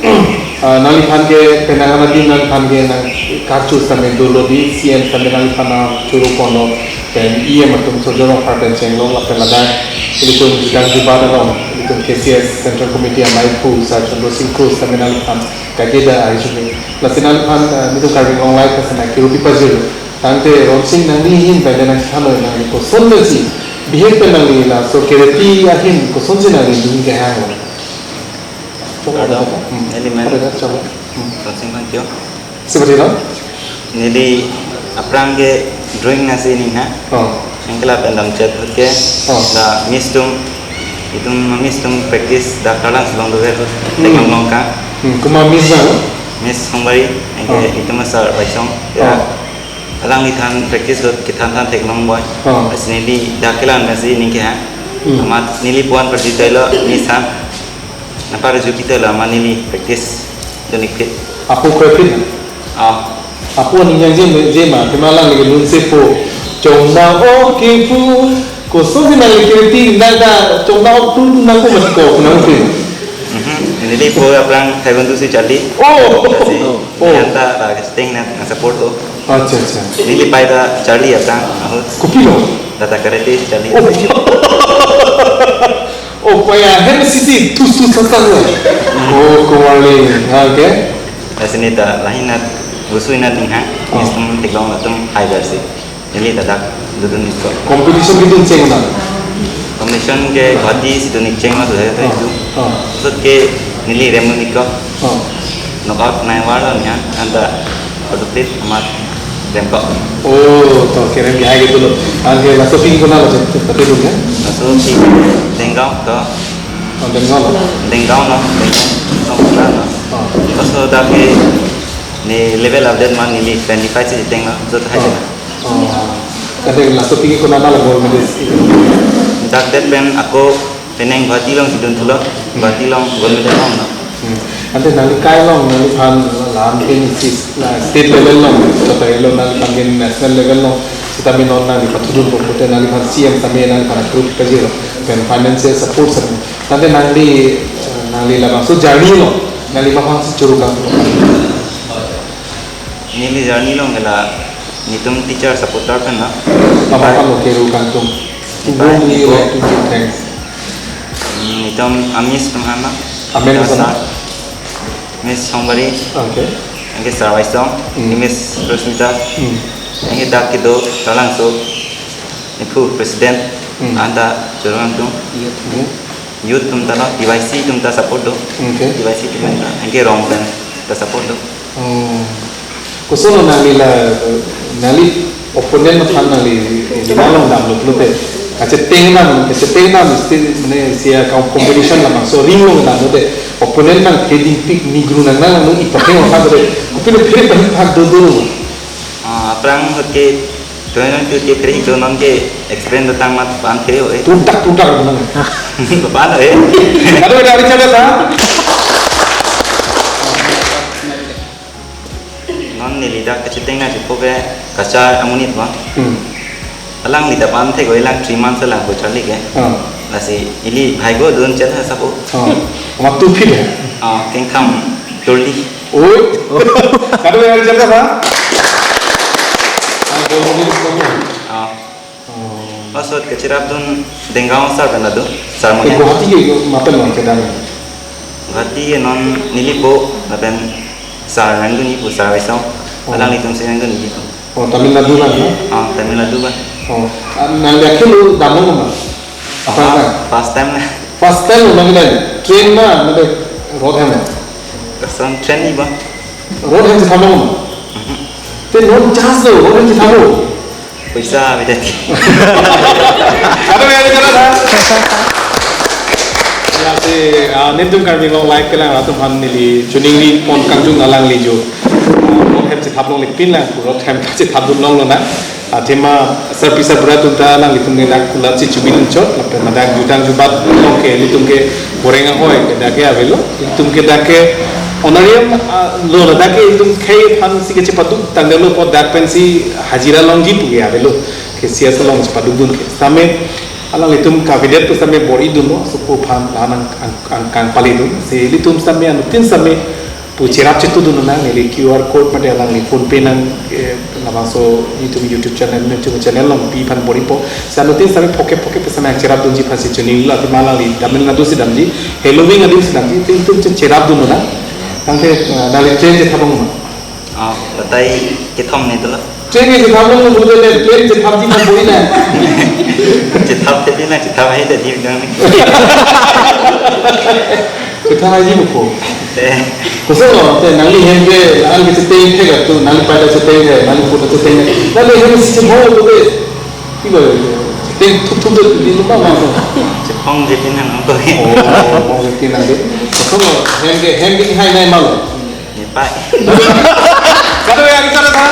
ah, nangliphan ke penang anadi nangliphan ke nangkarchu sitame dolo di C M sitame nangliphan nangchoro ponlo pen E M atum Surjo Rongphar pen chenglong lapen ladak ilitum jutang jubat along ilitum K C S Central Committee amei aphu Sir Chandra Singh Kro sitame nangliphan kageda arijuni. Lasi nangliphan, ah, ilitum Karbi Anglong Live pen sitame kero pipajir. Tangte Ronsing nangli ahin pen nangchethanoi nangli kosonsi bihek pen nangli laso kereti ahin kosonsi nangli ahin kehang. Kardom. Hmm. Neli men. Ada, ada, coba. Hmm. Ronsing Phangcho. Seperti itu? Neli aphrang ke drawing nasi ni na. Oh. Anke lapen damchet ahut ke. Oh. Da miss atum, itum miss atum practice da karlang selong dover ahut. Hmm. Theklong longkang. Hmm. Komat miss na? Miss Hongbari. Anke, oh, itum Sir Baisong. Ya. Oh. Alangliphan practice ahut kethan than theklong boi. Oh. Lasi neli dak kelang nasi ning ke ha. Hmm. Amat neli puan perjutai lo miss ha. Nangparju kita lo amat neli practice dun-ik phit. Apo koi phit? Ah. Apo aning yang je, je ma, athema alangli ke lunsepo. Chomna ok pu, kosonsi nangli kereti nang ta, chomna ok pu nang ko mati ko, nang ko. Mhm. Neli po aphrang Taiwan tu si charli. Oh! Lasi, oh, neli anta, ah, siteng nang, nang support lo. Acha, acha. Neli pei ta charli aphrang ahut. Kopilo? Tata karate si charli. Oh. Oh, pei ahem sisi tus tus sasang lo. Oh, kumarli. Okay. Lasi neta lahin nat, wushu nat ning ha. Oh. Miss atum theklong latum hai versi. Neli ladak dodun-ikpo. Competition kedun cheng na? Competition ke Guwahati si dun-ik cheng ma tu hai tu. Oh, oh. Laso ahut ke neli rem dun-ikpo. Oh. Knockout nai war lo nia, anta auto plate amat remkok. Oh, to kerem ke hai ke dolo. Anke laso aphi konat lo, pati dun ya? Laso aphi Denggaon to. Oh, Denggaon lo. Denggaon lo, Denggaon. Denggaon lo. Oh. Laso dak ke ne level update ma neli twenty-five si jiteng lo, jut hai. Oh. Oh. Ante laso aphi konat lo gold medalist? Dak det pen ako penang Guwahati along chedun thulo, Guwahati along gold medal ong lo. Hmm. Ante nangli kai along, nangliphan lam pen isi, la state level along, chota elo nangliphan ke national level along, sitame non nangli pathudunpo pute nangliphan C M tame nangliphan approve kajir lo, pen financial support tame. Ante nangli, eh, nangli labangso journey along, nangli maphan si choro kangtung. Neli journey along ke la netum teacher supporter pen na. Maphan lo kero kangtung. Nepa, Warmly nepo. Like to give thanks. Hmm, netum a-miss atum aphan na. Amen. Netum sir. Miss Songbari. Okay. Anke Sir Waisong. Hmm. Miss Rosmita. Hmm. Anke dak kedo Talangso. Nephu president. Hmm. Anta choro kangtung. Hmm. Youth atum ta lo, T Y C atum ta support do. Okay. T Y C atum ta. Anke rong pen ta support do. Oh. Koson lo nangli la, nangli opponent aphan nangli, eh, nangli along damlo pulote. Kacheteng nang, kacheteng nang, mesti mane isi a-com-, competition labangso ring along damlote. Opponent nangphe dingpik, ni guru nang nang nung ipakeng aphan te. Kopilo phere pahit phak do do. Ah, aphrang ahut ke, tuan ahut ke phere do, non ke experience do tang amat pan phere ho, eh. Tuntak tuntak nang. Pan ho, eh. Aduh, dari sana ta. Non neli dak kacheteng nangji po ke kachar amonit ma. Hmm. Alangli ta pan thek oi, lang three months lang ko charli ke. Ah. Lasi ili bhai go dun chen ha sabo. Ah. Amat tu phit hai. Ah, kengkham turli. Oi. Kado yang chen ha? Ah, go mo ni ko mo. Ah. Oh. Pasot kachirap dun Denggaon sir pen ado, sir. Eh, Mohen. Guwahati ke mapen long kedam? Guwahati ke non neli po, lapen sir nangdun-ipo, sir Waisong. Oh. Alanglitum si nangdun-ipo. Oh, Tamil Nadu kan, no? Ah, Tamil Nadu kan. Oh, ah, nangli akhelu damlo ma? Apa? Ah, kan? First time na. First time lo nangli train ma, mane road hem ma? Koson train ni ba? Road hem si thamlo ma? Mhm. Te non charge lo, road hem si thamlo. Poisa beda ti. Kado ya, kado ta? Ya, si, ah, netum Karbi Anglong Live kelang atum aphan neli choningri pon kangtung alangli jo. Ah, road hem chethap longle pin lang, road hem chethap dun longlo na. Ah, athema sarpi sarbura atum ta alanglitum ke dak kulat si chubidun chot, lapen ladak jutang jubat along ke, netum ke boreng ahoi ke dak ke avelo, netum ke dak ke honorarium, ah, lo, ladak ke netum khei aphan si kechepaduk tangdetlo apot dak pensi hajira longji pu ke avelo, ke C S along chepadukdun ke. Sitame alanglitum kavedet pu sitame bor-idunlo, sopo aphan la nang ang, ang, kangpalidun. Si ilitum sitame anuttin sitame pu cherap chetudun nang, neli Q R code mate alangli PhonePe nang, eh, labangso netum YouTube channel, netum channel along pi aphan bor-ipo. Si anuttin sitame phoke phoke pu sitame cherapdunji aphan si choninglo, athema alangli Tamil Nadu si damji, Halloween adim si damji, netum che-, cherapdun nang. Tangte, eh, nangli train chethap long ma? Ah, batai kethom ni tu lo. Train ke chethap long lo, bule le, train chethapji aphan bor-i na. Chethap te pi na, chethap hai te di dang ni. Chethap haiji buko. Eh. Koson lo, te nangli hem ke, nangli cheteng thek tu, nangli pai ta cheteng ke, nangli put ta cheteng ke. Nangli hem si chethap lo bule. Pi ba, cheteng thup thup de di lo ma ma. Chephong je tin nang ko. Oh, chephong je tin nang de. Koson lo, hem ke, hem ke hai nai ma lo. Nepai. Kado ya, kado ta?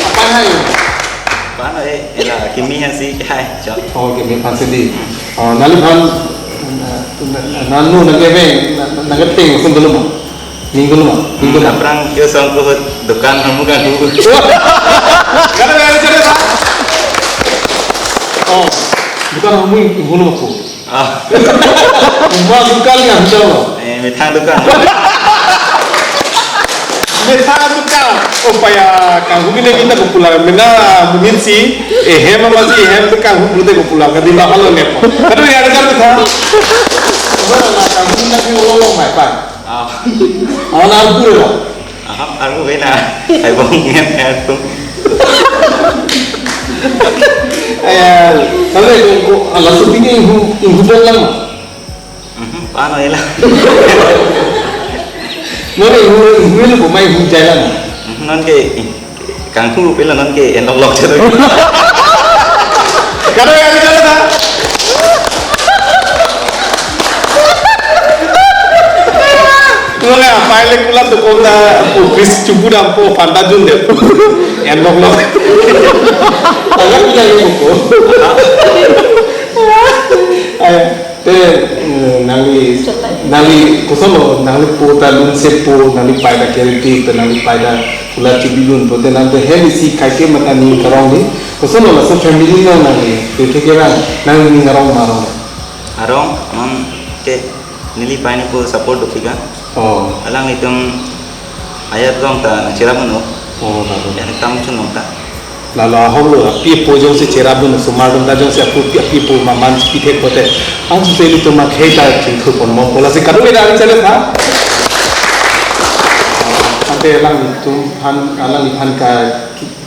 Apa hai? Apa hai? Ela kimi aphan si hai, chot. Oh, kimi aphan si di. Oh, nangliphan, na, na, nanu nangke veng, na, na, nangke teng sun dolo ma? Ning dolo ma? Ning dolo ma? Aphrang yo song ko dukan hamu kan hu. Kado ya, kado ta? Oh, dukan hamu hu lo ko. Ah. Uma dukan kan jalo. Eh, methang dukan. Methang dukan. Oh, paya kanghu kene kita popular. Mena mumin si, eh, hem ama si, hem kanghu brute popular. Kadi mahal ne. Kado ya, ada methang. Ora na kanghu na ke olo lo mai pan. Ah. Awan arbu lo. Aham, arbu bena. Hai bong ngen arbu. Eh, tapi ko, ko, ala supi ni hu, hu bol lang. Mhm, pano ela. Nore hu, hu lo ko mai hu jai lang. Mhm, non ke, kanghu pela non ke en lok lok chero. Kado ya, kado ta? Wala, pai le kulat dokok ta, office chubu dampo, Fanta jun de. En lok lok. Agak punya ni buku. Te, eh, nangli, nangli koson lo, nangli po ta lunsepo, nangli pai ta keritik, te nangli pai ta kulat chubidun, pote nangli hem isi kaike mata ning karong di, koson lo laso family lo nangli, te thek kerang, nangli ning arong ma arong? Arong, mang ke neli pai ni po support dopik an. Oh. Alanglitum ayat long ta nangcherap un-o. Oh, baru. Yang tam chun long ta. Lalo ahok lo, api apo jongsi cherapdun osomar atum ta jongsi api, api apo maman chepithek pote. Ansi ilitum akhei ta chingthur pon mo, lasi kadokave ta chale tha. Ante alanglitum aphan, alangliphan ka,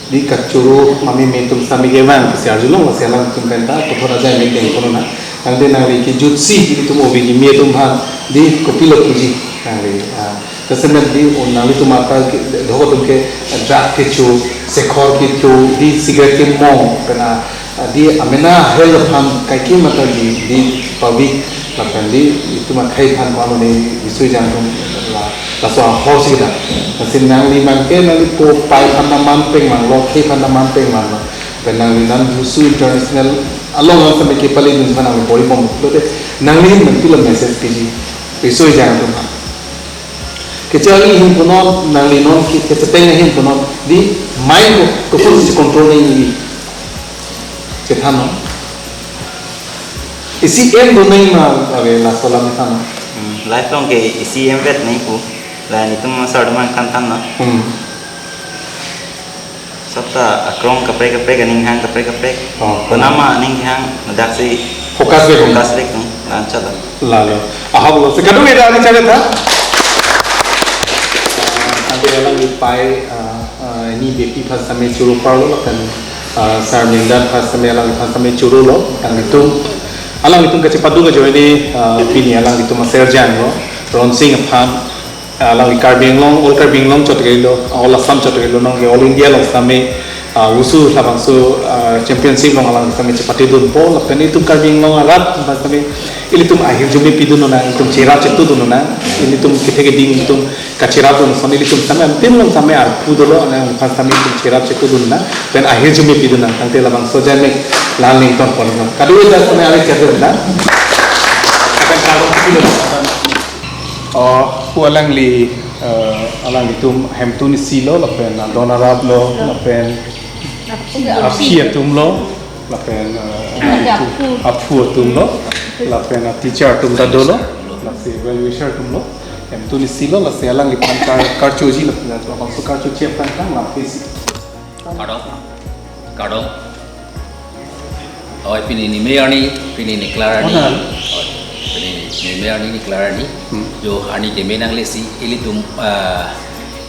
di kachoro mami me atum sami kevang, si arjulong, si alanglitum pen ta puthot ajai me deng kono na. Ante nangli kejutsi ilitum obi kimi atum aphan di kopilo puji nangli, ah, Jasemet di, oh, nanglitum ata ke, dok atum ke, eh, drug kecho, sekhor kecho, di cigarette kemong, pen a, ah, di amena health aphan kaike mata di, di public lapen di itum akhei aphan mano ni bisui jang atum la, laso ahor si da. Lasi nangli man ke nangli po pai aphan ta man peng man lo, khei aphan ta man peng man lo. Pen nangli non WUSU International along along sampai kepali dun aphan nangli bori bom. Lote nangli nangpilo message keji bisui jang atum aphan? Kecharli ahin punon, nangli non ke, kecheteng ahin punon, di mind ko, koson si control nangji, chethan non. Isi aim do nangji ma ave laso alam than non. Hmm, life long ke isi aim vet nangji pu. La nelitum asar do man kan than non. Hmm. Sabta akrong kaprek kaprek, aning hang kaprek kaprek. Oh, konat ma aning hang, ladak si focus vek, focus vek nang, lan chala. Lalo. Ahok lo, si kadokave ta ani chale tha. Ah, ante alangli pai, ah, ah, ini bepi aphan same choro parlo, lapen, ah, Sar Mindan aphan same, alangli aphan same choro lo, alanglitum, alanglitum kachepadu ajoine, ah, pini alanglitum aserjang lo, Ronsing aphan, alangli Karbi Anglong, all Karbi Anglong chot ke lo, all Assam chot ke lo, nonke all India along same, ah, WUSU labangso, ah, championship along alang same chepatedunpo, lapen itum Karbi Anglong arat same ilitum ahirjume pidun nang, itum cherap chetudun nang, ilitum kethe keding itum kacherapdun ason ilitum same antim along same arpu dolo, alangphan same itum cherap chetudun nang, pen ahirjume pidun nang, ante labangso ajai me la nington pon nang. Kadokave ta same ari chetun nang. Akan kalau pidun nang. Oh, pu alangli, eh, alanglitum hemtun isi lo, lapen adon arap lo, lapen aphi atum lo, lapen, eh, aphu atum lo, lapen, eh, teacher atum ta dolo, lasi well wisher atum lo, hemtun isi lo, lasi alangliphan kar, karchoji lo, labangso karchoji aphan kan lam isi. Kardom. Kardom. Oi, pini neme arni, pini neklar arni. Ona. Oi, pini neme arni, neklar arni. Hmm. Jo arni keme nanglesi, ilitum, ah,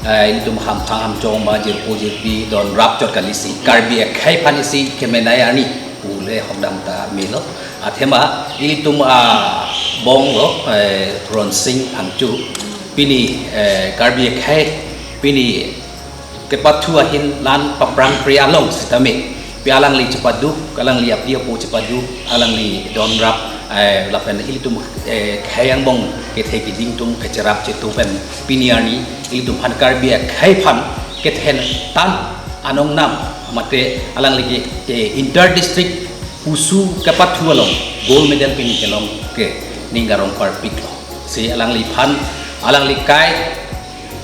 ah, ilitum hamphang hamchong ba jirpo jirpi don rap chot kalisi. Karbi akhei aphan isi kemenei arni. Pule hokdam ta melo. Athema ilitum, ah, bong lo, eh, Ronsing Phangcho. Pini, eh, Karbi akhei, pini kepathu ahin lan paprang pre along sitame. Pi alangli chepaduk, alangli api apo chepaduk, alangli don rap, eh, lapen ilitum, eh, khei angbong kethe keding atum kacherap chetu pen pini arni ilitum aphan Karbi akhei aphan kethentan anong nam mate alangli ke, eh, inter district WUSU kepathu along gold medal pini kelong ke ning karong parpik lo. Si alangliphan, alangli kai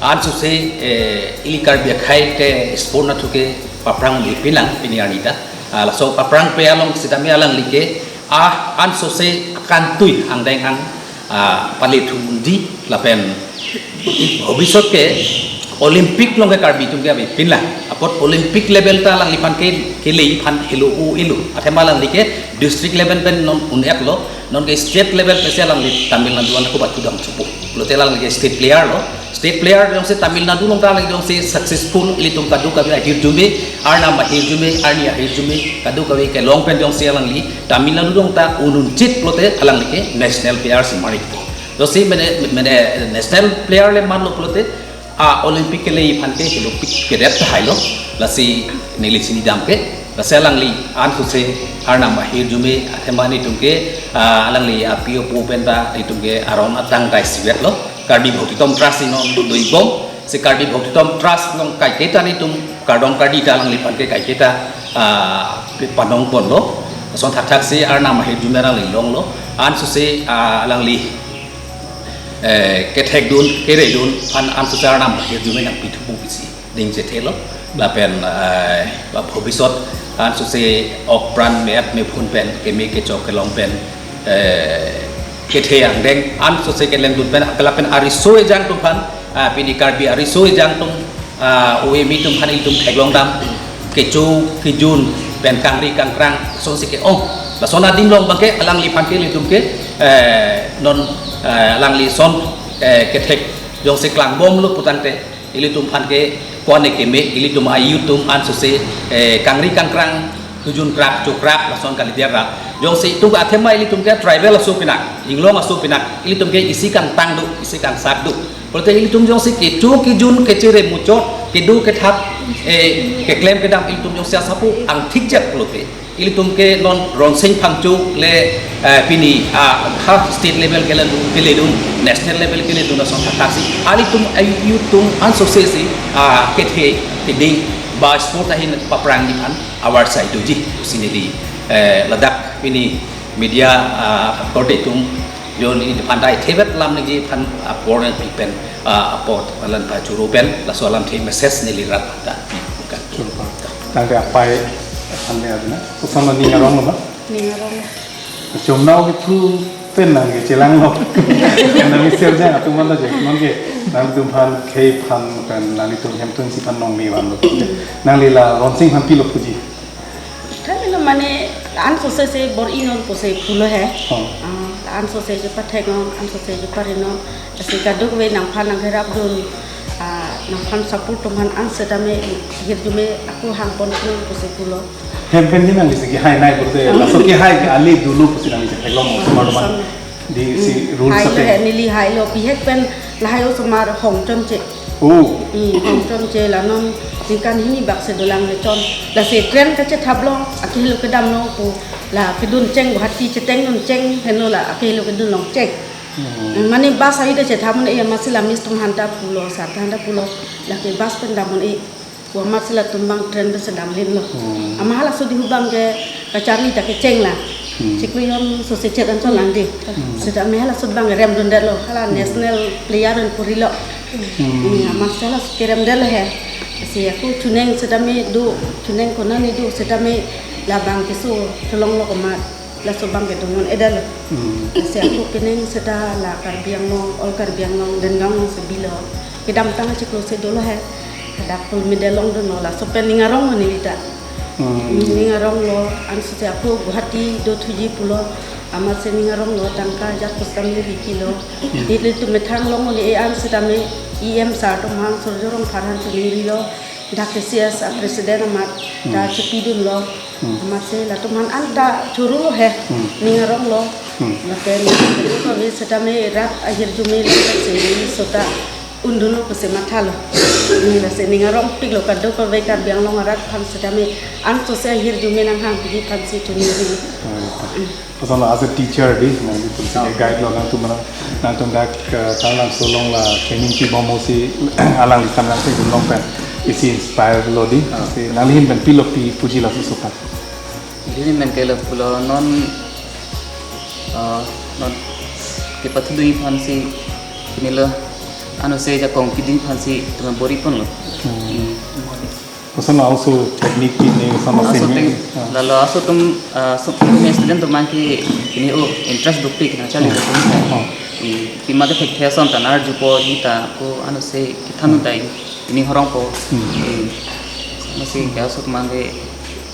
ansose, eh, ili Karbi akhei ke sport nathu ke paprang le pinang pini arni ta. Ah, laso paprang pe along sitame alangli ke, ah, ansose akantui angdeng ang, ah, pale thu undi lapen bhobisot ke Olympic along ke Karbi atum ke ave pinang. Apot Olympic level ta alangliphan ke, kele aphan helo o elo. Athema alangli ke district level pen non un-et lo, nonke state level pesi alangli Tamil Nadu an ako batu dam chupo. Lote alangli ke state player lo. State player jongsi Tamil Nadu along ta alangli jongsi successful, ilitum kadokave ahirjume, arnam ahirjume, arni ahirjume, kadokave kelong pen jongsi alangli Tamil Nadu along ta un-unchit lote alangli ke national player si marik po. Jongsi mene, mene national player le man lo pulote, a Olympic kele aphan ke helo pik kedet tahai lo, lasi neli chini dam ke, lasi alangli ansose arnam ahirjume athema netum ke, ah, alangli api apo pen ta netum ke aron atang dai sivet lo. Karbi Bhoktitom Trust ino dui bom, si Karbi Bhoktitom Trust along kaiketa netum kardom kardi ta alangliphan ke kaiketa, ah, panong pon lo. Lason thakthaksi Arnam ahirjume alangli longlo, ansose, ah, alangli, eh, kethekdun, keredun aphan ansose Arnam ahirjume nangpithupo pusi ding chethelo. Lapen, eh, la bhobisot ansose ok pran me-at mephun pen, keme kechok kelong pen, eh, kethe angdeng ansose kelengdun pen, lapen ariso ejang atum aphan, ah, pini Karbi ariso ejang atum, ah, O A M atum aphan ilitum theklongdam, kecho kejun pen kangri kangkrang asonsi ke-ong. Lason adim along abangke alangliphan ke ilitum ke, eh, non, eh, alangli ason, eh, kethek jongsi klangbomlo putangte, ilitum aphan ke kone keme, ilitum a-youth atum ansose, eh, kangri kangkrang, kejun krak, chokrak, lason kalidet ra. Jongsi itum athema ilitum ke tribal aso pinak, inglong aso pinak, ilitum ke isi kangtang do, isi kangsak do. Pulote ilitum jongsi kecho kejun, kechere muchot, kedo kethap, eh, keklem kedam ilitum jongsi asapu angthik jat pulote, ilitum ke non Ronsing Phangcho le, eh, pini, ah, ha state level keledun, keledun, national level keledun ason thakthaksi, ilitum a-youth atum ansose si, ah, kethe keding ba sport ahin paphrang aphan award sai doji pusi neli, eh, ladak pini media, ah, korte atum, jo neli aphan ta ithebet lam ningje aphan apor nangpi pen, ah, apor alam pachuru pen, laso alamthe message neli rat ta pi bukan. Churpa. Tangte apai aphan le adina. Koson aning arong lo ma? Ning arong. Chomnao ke thu pen nangkechelanglo. Nangli sir jang atum mana je. Nonke nangtum aphan khei aphan kan nangtum hem atumsi aphan nangli vanlo. Nangli la Ronsing aphan pilo puji. Tha ilo mane ansose si bor-inon pusi pulo he. Oh. Ah, ansose si patheknon, ansose si parinon. Lasi kadokave nangphan nangherapdun, ah, nangphan support atum aphan an setame hirjume ako hangponnon pusi pulo. Hem pen ni nangli si kehai nai pulote, hmm, laso kehai ke ale dolo pusi nangli si theklong mo, hmm, osomar atum. Osomar. Di si, hmm, rule hai lo sate. He, neli hai lo, bihek pen lahai osomar hong chonche. Oh. Hmm, hong chonche la non ningkan hini bak si dolang le chon. Lasi train kachethap long, akehelo kedam long pu, la kedun cheng Guwahati chetengdun cheng, heno la akehelo kedun long cheng. Hmm. Mane bus aida chethap un-e, amatsi la miss atum aphanta pulo, sir aphanta pulo, lake bus pen dam un-e. Pu amatsi latum abang train pen si damlinlo. Hmm. Amat halaso dihu abangke kacharli ta kecheng la. Hmm. Chiklo jon sose chet anchot lang di. Hmm. Seta me halaso abang remdundetlo. Hala, hmm, national player an purilo. Hmm. Hmm, amatsi halaso keremdetlo he. Si ako chuneng setame do, chuneng konane do setame labang keso cholonglo komat. Laso abangke dongdun-edetlo. Hmm. Si ako pining seta la Karbi Anglong, all Karbi Anglong, Dengang along si bilo. Kedamtang achiklo si dolo he. Hadak Pulmide along dunlo, laso pen ning aronglo neli ta. Hmm. Ning aronglo, ansose ako Guwahati dothuji pulo, amatsi ning aronglo, tangka ajat pusitame bikilo. Hmm. Nelitum methang long un-e an setame E M sir atum aphan, Surjya Rongphar aphan choningri-lo. Dak K C S a president amat ta, hmm, chepidunlo. Hmm. Amatsi latum aphan anta churu lo he. Hmm. Ning aronglo. Hmm. Lapen kadokave setame rat ahirjume lapen si neli sota undunlo pusi mathalo. Neli lasi ning arongpiklo kadokave Karbi Anglong arat aphan setame ansose ahirjume nanghangpiji aphansi choningri. Hmm. Hmm. Koson lo as a teacher di, nangli pulsi, oh, ke guide lo nangtum mana, nangtum dak, eh, Taralangso along la training pibom mo si alangliphan nangthekdun long pen isi inspire lo di, ah, si nangli ahin pen pilo pi puji laso aso aphan. Neli ahin pen ke lapulo non, eh, non kepathudun aphansi, neli lo anose ajakong pidun aphansi tuma bor-iponlo. Hmm. Hmm. Koson aso technique pi ne koson, oh, aso aso sing tek-, ah, lalo aso atum, ah, so, student atum abangke pini o interest dopik nangcharli, hmm, atum. Oh. Hmm, pima kethekthe ason ta nang-arjupo, neta ko anose kethan, hmm, ta pini horongpo. Hmm. Hmm. Anose ke aso atum abangke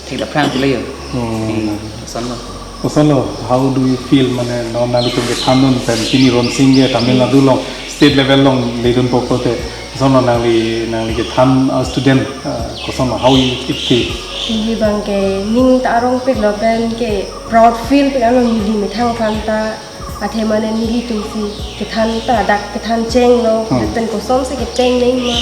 thekdaphrang pilo yo. Oh. Hmm. Kosonlo. Kosonlo, how do you feel, mane non nanglitum kethandun pen pini Ronsing ke Tamil Nadu along state level along ledunpo pulote, kosonlo nangli, nangli kethan, uh, student, uh, kosonlo, how you, it feel? Neli abangke ning ta arongpiklo pen ke proud feel pik, ano neli methang aphanta, athe mane nelitumsi kethan ta dak kethan chenglo, hmm, lapen kosonsi kecheng nangma,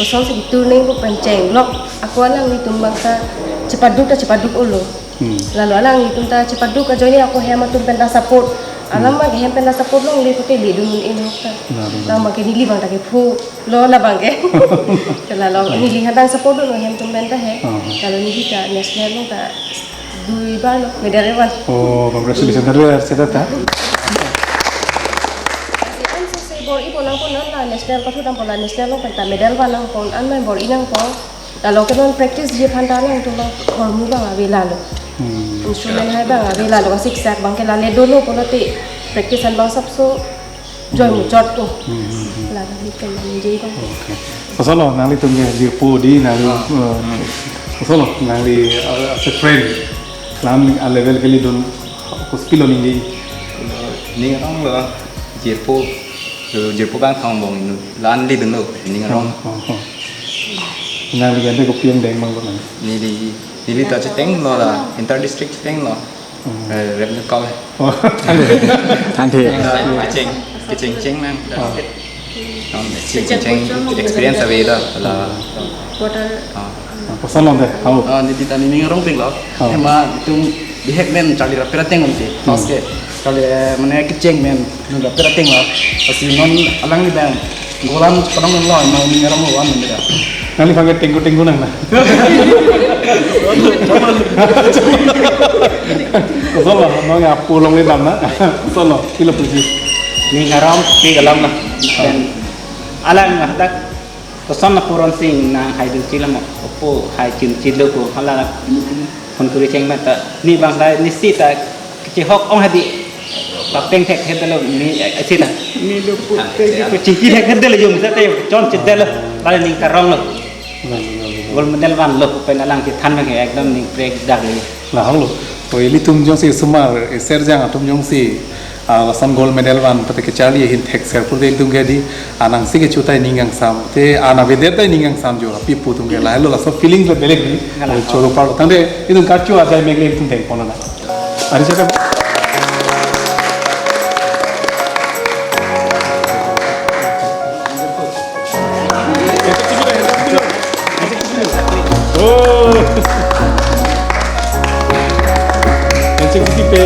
kosonsi ketur nangpo pen chenglo. Ako alanglitum abangta chepaduk ta chepaduk-olo. Hmm. Lalo alanglitum ta chepaduk ajoine ako hem atum pen ta support. Hmm. Alam abangke hem pen ta support longle pulote ledun un-e nokta. Lalo. Alam abangke neli abangta kepho lo labangke. Lalo, hmm, neli hantang support dolo hem atum pen ta he. Hmm. Lalo neli ta national along ta Dui ba lo, medal ba. Oh, congratulations. Dari Archita ta. An sese bor-i pon nangpo, non la national pathu dampo, la national along pen ta medal ba nangpo, an mai bor-i nangpo. Lalo ke non practice ji aphan ta nangtum lo, hormu bang ave lalo. Hmm. Instrument hai bang ave lalo, siksak bang ke lale dolo pulote practice an bang sapso joi muchot ko. Hmm, hmm, hmm. Lalo ni kan nangji bang. Okay. Kosonlo nanglitum ke jirpo di nangli, ah, eh, kosonlo nangli, eh, as a friend. Lam a level kelidun, kopi lo ningje? Ning arong lo, jirpo, jirpo bang thang bong inut. La-an lidunlo, ning arong. Oh, oh, oh. Nangli kan kopi angdeng bang lo nang? Neli, neli ta chetenglo la, inter district chetenglo. Hmm. Eh, rep nukau eh. Oh. Thank you. Eh, kecheng, kecheng cheng nang. Oh. Kecheng, kecheng experience ave la, la. Water. Ah. Ah, kosonlo de, hau. Ah, neli ta ning arong pik lo. Oh. Ema itum bihek men charli rapet ateng umti. Hmm. First ke, charli, eh, mane kecheng men, nun rapet ateng lo. Lasi non alangli bang golan padong lo, ma ning arong lo an men da. Nangliphan ke tengku tengku nang na. Kosonlo, nang ya pulang le dam na. Kosonlo, pilo puji. Ning arong pik alam na. Oh. Dan alang hadak koson na puron sing na hai dun chilamo. Opo hai chim chilo ko hala phone kuri cheng mata. Ni bang dai ni sita kechihok ong hadi. Papeng thek het lo ni, eh, sita. Ni lo pu te ko chingki thek het lo jum sa te chon chit lo. Lale ning karong lo. Gold medal vanlo pen alang chethan bang ekdom ning prek dak lo. Lahelo. To ilitum jongsi osomar, eh, Serjang atum jongsi, ah, lason gold medal van pute kecharli ahin thekser pute ilitum ke di, anang si kecho ta ning kangsam, te an avedet ta ning kangsam jo, pi pu atum ke lahelo laso feeling le belek di. Ngalah. Choro parlo. Tangte itum karcho ajai megle itum theng pon na. Ari chakam. Oh. Yang cek isi pe.